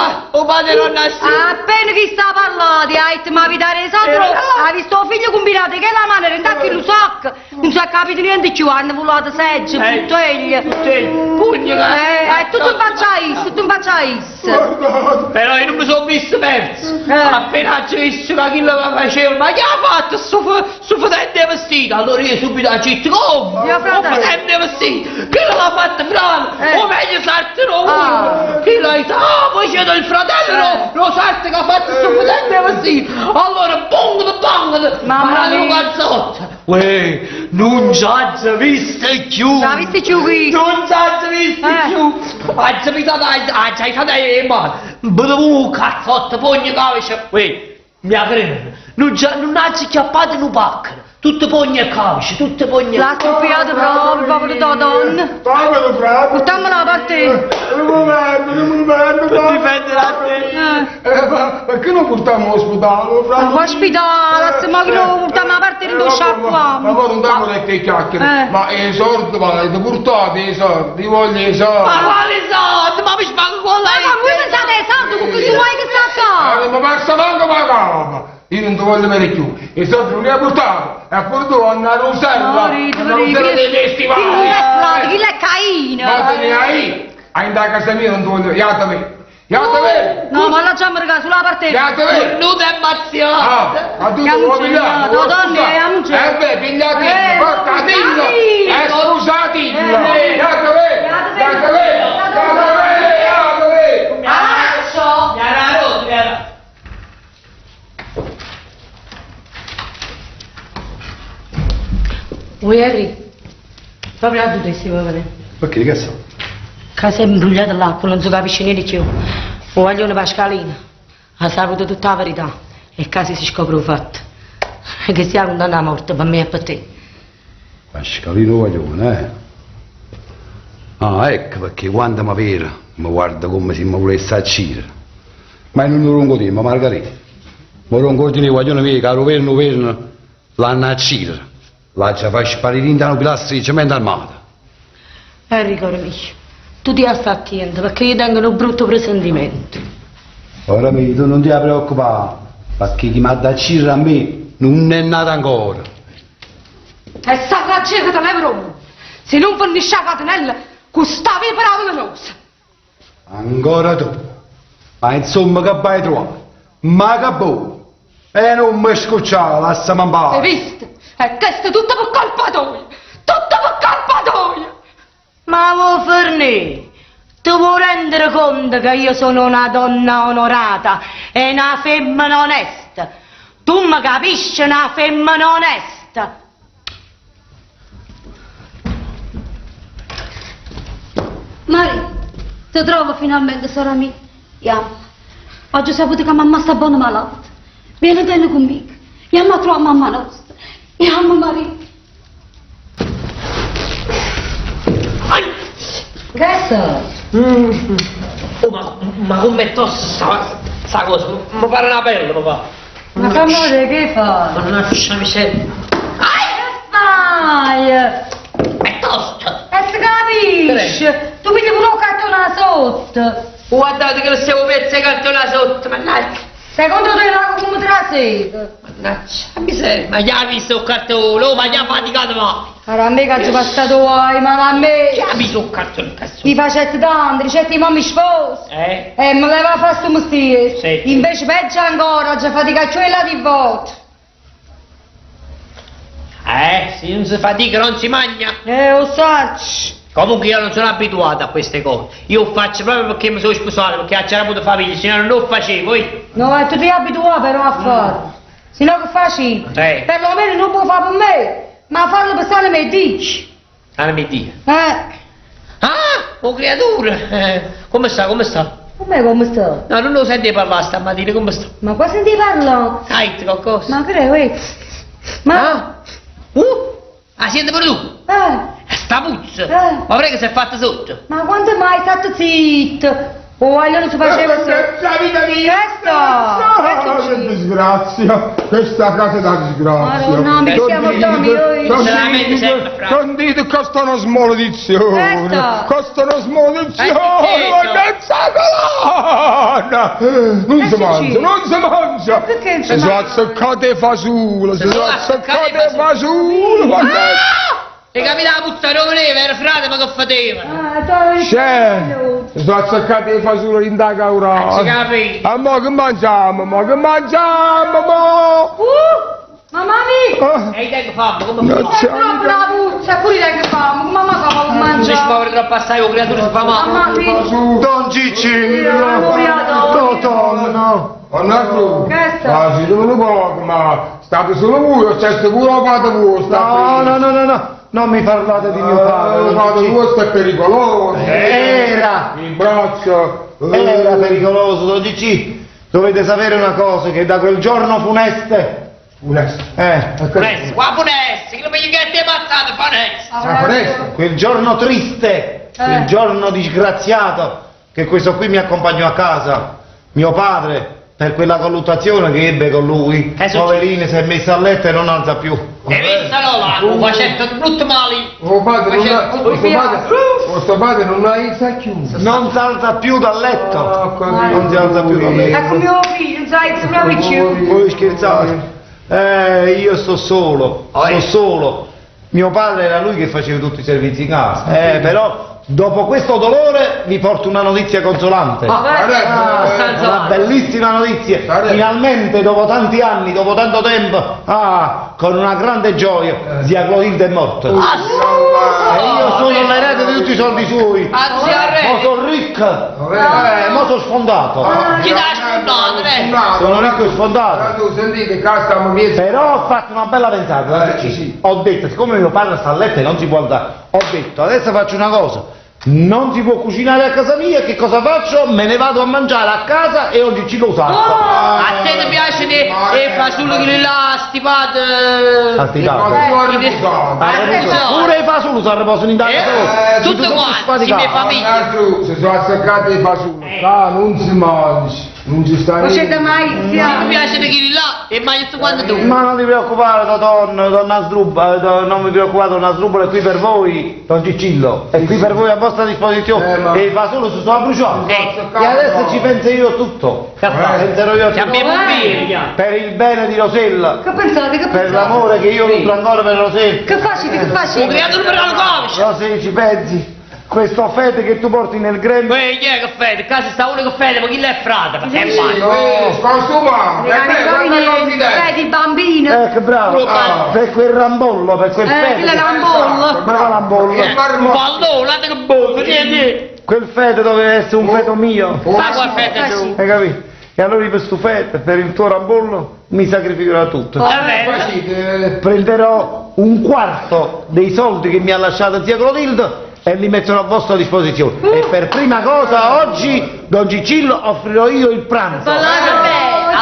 padre non nasce... Appena chi sta parlando, hai detto, ma vi dare i soldi, hai visto il figlio combinato che la mano era in tacco in sacco, non si è capito niente più, hanno volato segge, bottiglie, pugni, è tutto in faccia a tutto in faccia. a isso. Però io non mi sono visto perso. Appena ho visto che quello che faceva, ma che ha fatto sto, sto fotente vestito? Allora io subito ho detto, come? Mio Ho fratello. fotente vestito! Quello l'ha fatto frate! Eh. O meglio sarto no! Ah. Quello ha detto, ah, poi c'è il fratello, no, lo sarto che ha fatto sto fotente vestito! Allora, bung, bang, Mamma un mia. cazzotto! Uè, non ci ha visto più! L'ha visto più qui? Non ci ha visto Eh. più! Ha visto, ha già in mano! Bevo un cazzotto, pugno camice! Uè, mia crema, non, c'ha- non ha acchiappato un pacchero! Tutte pugno e camice, tutte pugno L'ha scoppiato proprio, proprio da donna. Povero frate! Portammola a parte. Non mi vendo, non mi vendo! Per difendere a te! Eh, ma perché non portiamo all'ospedale, frate? Ma qua ospedale, se ma che lo portiamo a parte non Ma sciacquiamo. poi non diamo le chiacchiere, Eh. ma i soldi, ma li portate i soldi, io voglio i soldi. Ma quali soldi? Ma mi spago con Ma lei! voi pensate ai soldi con questo guai che sta Eh, qua? non mi passa manco la capa. Io non ti voglio vedere più. I soldi non li hai portati. E pure tu andare a usarla. No, Rito, Andare a usare dei festivali. Chi non è frate, chi è Caino? Ma te ne hai? Hai in casa mia non ti voglio. Iatami. Iatami. No, ma lasciamo regà sulla parte. Iatami. Nuda e mazziata! Ah, ma tu Che ti vuoi non c'è, pigliare? no, donne, eh, non c'è. Eh beh, pigliatino, Eh, portatino, dai. e scusatino. Eh. Iatami, iatami, iatami, iatami. Adesso! Mi era rotto, mi era... Vuoi Harry? Proprio a tu si vuole vedere. Perché che so? Che si è imbrogliata l'acqua, non si capisce niente più. O guaglione Pascalino ha saputo tutta la verità e casi si scopre il fatto. Che sia condanna a morte per me e per te. Pascalino Guaglione, eh? Ah, ecco perché quando mi vede mi guarda come se mi volesse uccidere. Ma io non lo rompo tempo, Margherita. Mi rompo di guaglione mio, caro verno, verno, l'hanno uccidere. L'ha già fatto sparire in un pilastro di cemento armato. Harry, caro mio, tu ti stai attento perché io tengo un brutto presentimento. Ora mi tu non ti preoccupare, perché chi mi ha da uccidere a me non è nato ancora. E sarà che te levo Se non fornisce la catenella, questa vipera velenosa. Ancora tu. Ma insomma che vai a trovare? Ma che boh! E non mi scocciare, lasciami in pace. Hai visto? E questo è tutto per colpa tua! Tutto per colpa tua! Ma vuoi Ferné? Ti vuoi rendere conto che io sono una donna onorata e una femmina onesta? Tu mi capisci una femmina onesta? Mari, ti trovo finalmente, sora mia. Iam. Oggi ho saputo che mamma sta buona malata. Vieni te con me. Iam a trovare mamma nostra. Iam, Mari. Che so? Oh, ma, ma com'è tosta sta, sta cosa? Mi pare una pelle, papà. Ma che amore, che fai? Mannaggia miseria. Che fai? È tosta! E si capisce? Tu pigli pure un cartone sotto. Guardate che lo stiamo pezzi cartone sotto, mannaggia. Secondo te la come te la sega? Mannaggia, miseria. Ma già ha visto il cartone, oh, ma già ha faticato ma. Allora a me che ci passato guai, ma a me. Già ha visto il cartone, cazzo. Mi facette tanto, ricette mamma mi sposo. Eh? E mi leva a fare sto mestiere. Sì. Invece peggio ancora, già fatica cioè la di volte. Se non si fatica non si mangia. Lo saccio. Comunque io non sono abituato a queste cose. Io faccio proprio perché mi sono sposato, perché c'era avuto famiglia, se no non lo facevo. eh. No, e tu ti abituato però a farlo. Se no che faci? Eh. Perlomeno non può fare per me, ma farlo per stare me dici. Ah, mi dia. Eh, Ah, oh creatura! Come sta, come sta? come come sta? No, non lo senti parlare stamattina, come sta? Ma qua senti parlare? Hai qualcosa? Ma che è? Ma... Ah? Ah, senti pure tu? Eh. Sta puzza! Eh. Ma prego si è fatta sotto! Ma quanto mai è stato zitto? Oh, allora non si faceva La vita mia! Che sta? Che disgrazia! Questa casa è da disgrazia! Madonna, mi chiamo Tommy, io- Veramente sempre, fra. Sentite, questa è una smoledizione! Questa? Questa è una smoledizione! Eh, Ma che colonna! Non si mangia, non si mangia! Perché non si Si sono mangia? azzeccate fasulli, si sono sono azzeccate azzeccate fasulli! Ma che... E capito la puzza dove voleva, era frate ma che faceva. C'è, sono azzeccati i fasuli in da caura. Ci capi? Ah, mo che mangiamo, mo che mangiamo, mo! Mamma mia! E io tengo fame, come Non fa? c'è È troppo la puzza, pure tengo fame, come mamma fa a Non si mangiare? muove troppo assai, o creatura sfamata. Mamma mia! Don Ciccillo, Totonno. Arturo, Che è stato? ma siete venuti poco, ma state solo voi, o c'è pure la padre vostro? No, no, no, no, no, non mi parlate di mio padre. Il Don padre Ciccillo. vostro è pericoloso. Era. Il braccio. Era pericoloso, Don Cicci. Dovete sapere una cosa, che da quel giorno funeste... Funeste? Funeste, qua funeste, che non mi che ti è passato, funeste. Ah, funeste? Quel giorno triste, Eh. il giorno disgraziato, che questo qui mi accompagnò a casa. Mio padre, per quella colluttazione che ebbe con lui, poverino, si è messo a letto e non alza più. E vista no, là, facendo brutto male. Oh padre, non ha, vostro padre, vostro padre non ha il più. Non si alza più dal letto. Non si alza più dal letto. Ecco mio figlio, non sai, sembrava più. Voi scherzate? Io sto solo, sto solo. Mio padre era lui che faceva tutti i servizi in casa. Però dopo questo dolore vi porto una notizia consolante. Ah, Una bellissima notizia. Finalmente dopo tanti anni, dopo tanto tempo, ah, con una grande gioia, zia Clotilde è morta. E io sono l'erede di tutti i soldi suoi. Ah, zia Mo erede. sono ricco. Mo sono sfondato. Chi t'ha sfondato, eh? Sono ricco e sfondato. Tu sentite, qua stiamo mezzo. Però ho fatto una bella pensata. Ho detto, siccome mio padre sta a letto e non si può andare, ho detto adesso faccio una cosa. Non si può cucinare a casa mia, che cosa faccio? Me ne vado a mangiare a casa e oggi ci lo salto. A te ti piace di e fa solo che là stipato. Ah, stipato. Pure i fasulli si riposano in casa. Tutto quanto, si mia famiglia. Arturo, si sono azzeccati i fasulli. Qua non si mangia, non ci sta Non c'è niente. da mai, Ti piace di chi là e mangi tutto quanto tu. Ma non ti preoccupare, donna, donna Sdrubba, non mi preoccupate, donna Sdrubba è qui per voi, don Ciccillo, è qui per voi a vostra disposizione. E i fasulli si sono bruciati. E adesso ci penso io tutto. Penserò io Ci abbiamo un tutto. Per il bene di Rosella. Che pensate, che Per pensate? l'amore che io nutro ancora per Rosella. Che facete, che facete? Un creatore per la camicia. Rosella, ci pensi? Questo fede che tu porti nel grembo. Ehi, chi è che fede? Qua si sta uno che fede, ma chi l'è frate? Ma che male. No, scostuma, per me, guarda confidenza. Vedi il bambino. Ecco, bravo. Per quel rambollo, per quel fede. quello è rambollo. Bravo rambollo. Un pallone, guarda che bollo, tieni. Quel feto doveva essere un feto mio. Sa qual fede tu? Hai capito? E allora io per sto feto, per il tuo rambollo, mi sacrificherò tutto. Vabbè. Prenderò un quarto dei soldi che mi ha lasciato zia Clotilde e li metterò a vostra disposizione. E per prima cosa oggi, Don Ciccillo, offrirò io il pranzo.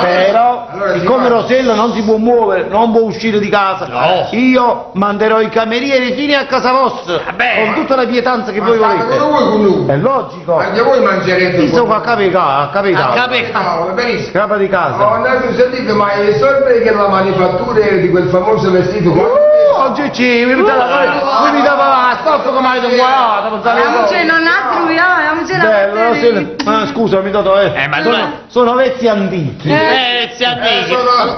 Però, siccome Rosella non si può muovere, non può uscire di casa, io manderò i camerieri fino a casa vostra con tutte le pietanze che voi state volete. con voi con lui. È logico. Anche voi mangerete. Io sono a capo di casa, a capo di A casa. capo di casa. Benissimo. Capo di casa. Oh, no, sentite, ma il sorte che la manifattura era di quel famoso vestito qua. Oggi ci mi dava mi dava la stoffa come avete guardato, non Non c'è, non altro, non c'è la Bello, Rosella. Ah, scusami Totò, eh. ma sono, sono vezzi antichi. Si antichi.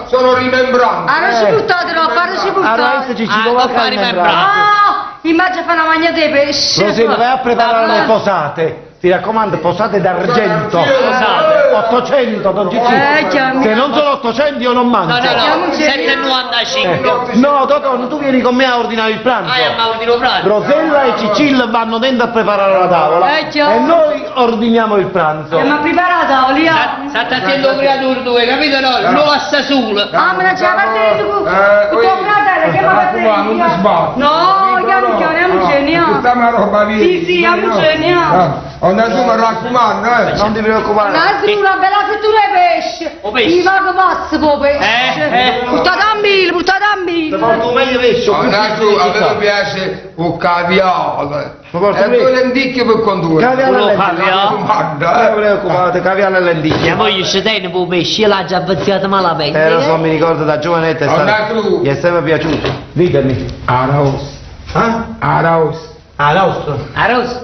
Sono rimembranze. Ah, non ci buttate, no, non ci Allora buttate. adesso ci ci Ah, vuole non fa fare rimembrare. Ah, immagina fare una magna di pesce. Rosella, vai a preparare le posate. Ti raccomando, posate d'argento. Posate. 800, Don Cicci. Chiami. Se non sono 800 io non No, mangio. no, no, 7,95. No, Totò, tu vieni con me a ordinare il pranzo. Ah, ma ordino pranzo. Rosella e Cicillo vanno dentro a preparare la tavola Chiaro. e noi ordiniamo il pranzo. Eh, ma preparata, Olia. State attento creatura tu, hai capito no? Lo assa solo. Ah, ma non c'è la parte tu. Eh, Tuo fratello, chiama mi raccomando, non ti sbatti. No, chiamo, chiamo, geniale. Tutta una roba via. Sì, sì, amo geniale. Oh, no, tu mi raccomando, eh. Non ti preoccupare. Un'altra una bella frittura di pesce. O pesce. Mi vado pazzo po' pesce. Eh, Portate a mille, portate a mille. Ti porto meglio pesce. Oh, no, tu, a me piace il caviale. Mi porto E meglio. due lenticchie per condurre. Caviale Quello e lenticchie. Raccomando, Non eh. ti preoccupate, caviale e lenticchie. Mia moglie ci tiene per pesce, io l'ho già avviziata malamente. Lo so, mi ricordo da giovanetto è Oh, stato, no, tu. gli è sempre piaciuto. Ditemi. Araos. Eh? Araos. Araosta. Arroz.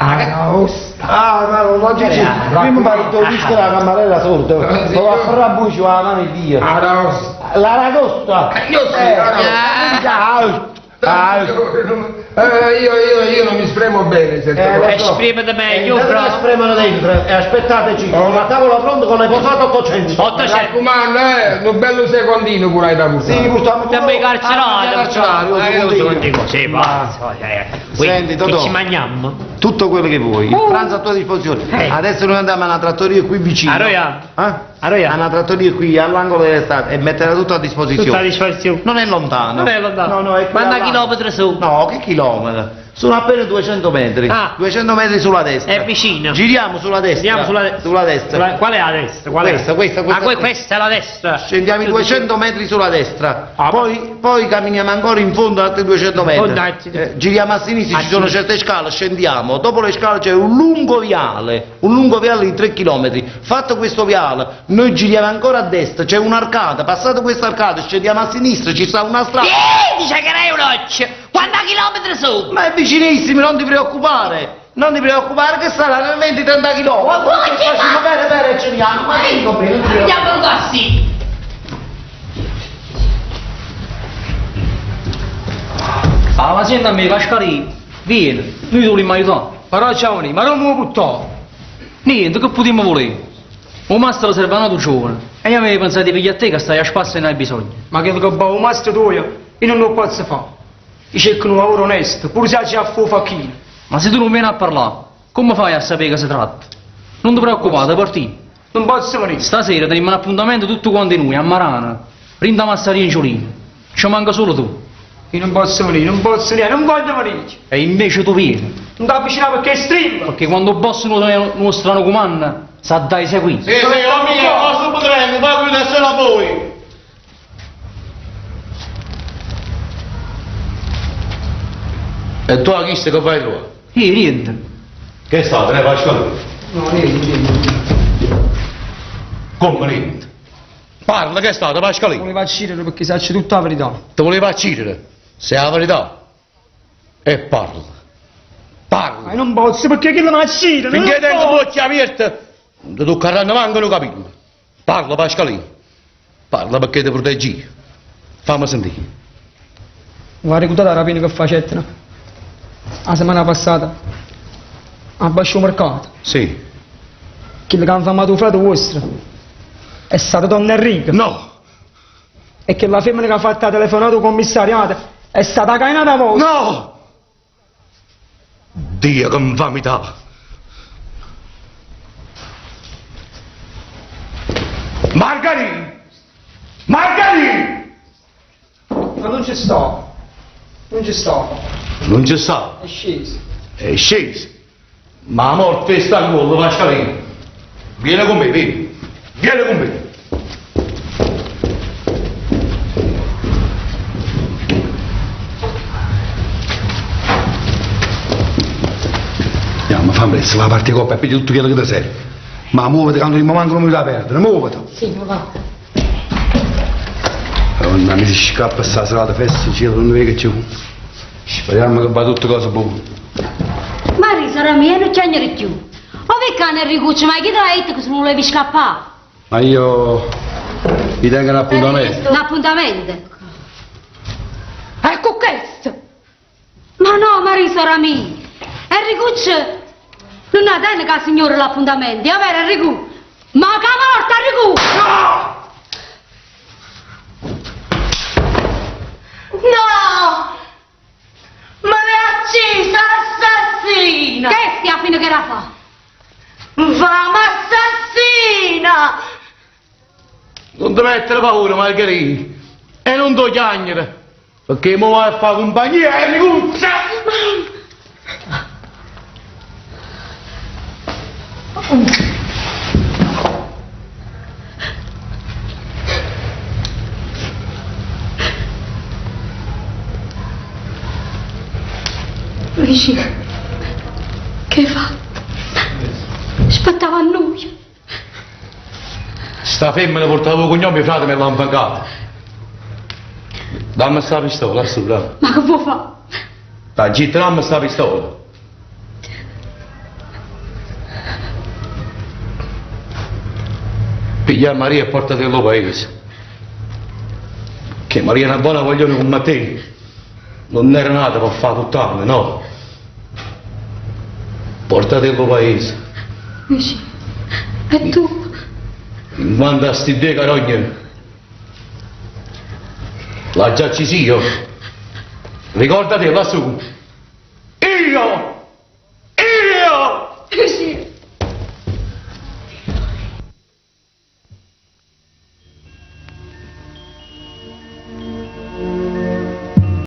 Araos. Ah, ma non oggi ci. Prima mi pare il disco della camarella sorda. Lo a fare la mano di Dio. Araos. L'aragosta. Io sì, araos. Ah, Ah, io, io, io non mi spremo bene, certe cose. Esprimete meglio, Intanto però. che spremono dentro e aspettateci, con la tavola pronta con le posate 800. Mi raccomando, eh, un bello secondino pure hai da portare. Sì, portiamo pure- Siamo i carcerati. Ah, i carcerati, un secondino. Sì, va. Senti, Che Totò. ci mangiamo? Tutto quello che vuoi, il pranzo a tua disposizione. Adesso noi andiamo a una trattoria qui vicino. A Roia? Eh? A una trattoria qui all'angolo delle strade e metterà tutto a disposizione. Tutto a disposizione. Non è lontano. Non è lontano. No, no, è qui Quanta all'angolo. chilometri su? No, che chilometro? Sono appena 200 metri. Ah. 200 metri sulla destra. È vicino. Giriamo sulla destra. Giriamo sulla destra. Sulla destra. Sulla- Qual è la destra? Qual è? Questa, questa, questa. Ah, questa è la destra. Scendiamo i 200 metri sulla destra, poi, poi camminiamo ancora in fondo altri 200 metri. Fondo, altri- Giriamo a sinistra, A ci sono sinistra. certe scale, scendiamo. Dopo le scale c'è un lungo viale, un lungo viale di 3 km. Fatto questo viale, noi giriamo ancora a destra, c'è un'arcata, passato questa arcata, scendiamo a sinistra, ci sta una strada. Eh, dice che è un occhio. Quanta chilometri su? Ma è vicinissimo, non ti preoccupare. Non ti preoccupare che sarà nel 20-30 km. Ma come ci Facciamo fa? bene bene e ci andiamo. Ma dico bene, non ti preoccupare. Andiamo così. Ah, ma senti a me, Pascalino, vieni, noi ti vogliamo aiutare. Però ciao, ma non mi buttò. Niente, che potremmo volere? Un mastro serve a un altro giovane. E io avevo pensato di pigliare a te che stai a spasso e ne hai bisogno. Ma che che boh, mastro tuo, io non lo posso fare. Io cerco un lavoro onesto, pure se c'è a fu facchino. Ma se tu non vieni a parlare, come fai a sapere che si tratta? Non ti preoccupare, parti. Non posso venire. Stasera teniamo un appuntamento tutti quanti noi, a Marana, rinda Massaria in Giulino. Ci manca solo tu. Io non posso venire, non posso venire, non voglio venire. E invece tu vieni. Non ti avvicinare perché strillo. Perché quando il boss nostro strano comanda, sa dai seguire. Sì, sì, oh mia, non subito vengo, ma qui solo a voi. E tu a chi stai che fai tu? Io niente. Che è stato, ne faccio? No, niente, niente. Come niente? Parla, che è stato, Pascalino? Voleva uccidere perché sa c'è tutta la verità. Ti voleva uccidere? Se è la verità. E parla. Parla. Ma io non posso perché chi mi uccide? Non Finché tengo posso. l'occhio aperto, non ti toccheranno manco un capello. Parla, Pascalino. Parla perché ti proteggi. Fammi sentire. Va ricordate la rapina che facettero? La settimana passata. A Bascio Mercato. Sì. Quello che hanno fermato il fratello vostro. È stato Don Enrico. No. E che la femmina che ha fatto la telefonata al commissariato è stata cainata vostra. No! Dio che infamità! Margarino! Margarino! Ma non ci sto. Non ci sto. Non ci sta. È sceso. È sceso. Ma la morte sta in collo, Pascalino. Vieni con me, vieni. Vieni con me. Andiamo, fammi presto, va a parte coppa e piglia tutto quello che ti serve. Ma muoviti, quando non mi manca non mi da perdere, muoviti. Sì, ma va. Madonna, mi si scappa sta serata festa in cielo, non vedo che c'è. Speriamo che va tutto cosa buona. Maria, sarà mia, non c'è niente più. O vecchia Enricuccio, ma chi te l'ha detto che se non volevi scappare? Ma io mi tengo un appuntamento. Un appuntamento? Ecco questo. Ma no, Maria, sarà mia. Enricuccio, non ha tempo che la signora l'appuntamento, è vero Enrico? Ma che morta Enrico! No! Ma mi ha uccisa l'assassina! Che stia fine che era fa? Fama assassina! Non ti mettere paura, Margherita. E non ti chiagnere. Perché mo vai a fare compagnia e mi cuzza! Luigi, che hai fatto? Aspettava a noi. Sta femmina portava il cognome, frate, me l'ha impagato. Dammi sta pistola, su, bravo. Ma che vuoi fare? Dai, gitta, dammi sta pistola. Piglia Maria e portatelo al paese. Che Maria è una buona voglione con Matteo. Non era nato per fare puttane, no. Portate il paese. Dici, e tu? In quanto a sti due carogne, l'ha già acceso io. Ricordate, lassù. Io! Io! Dici.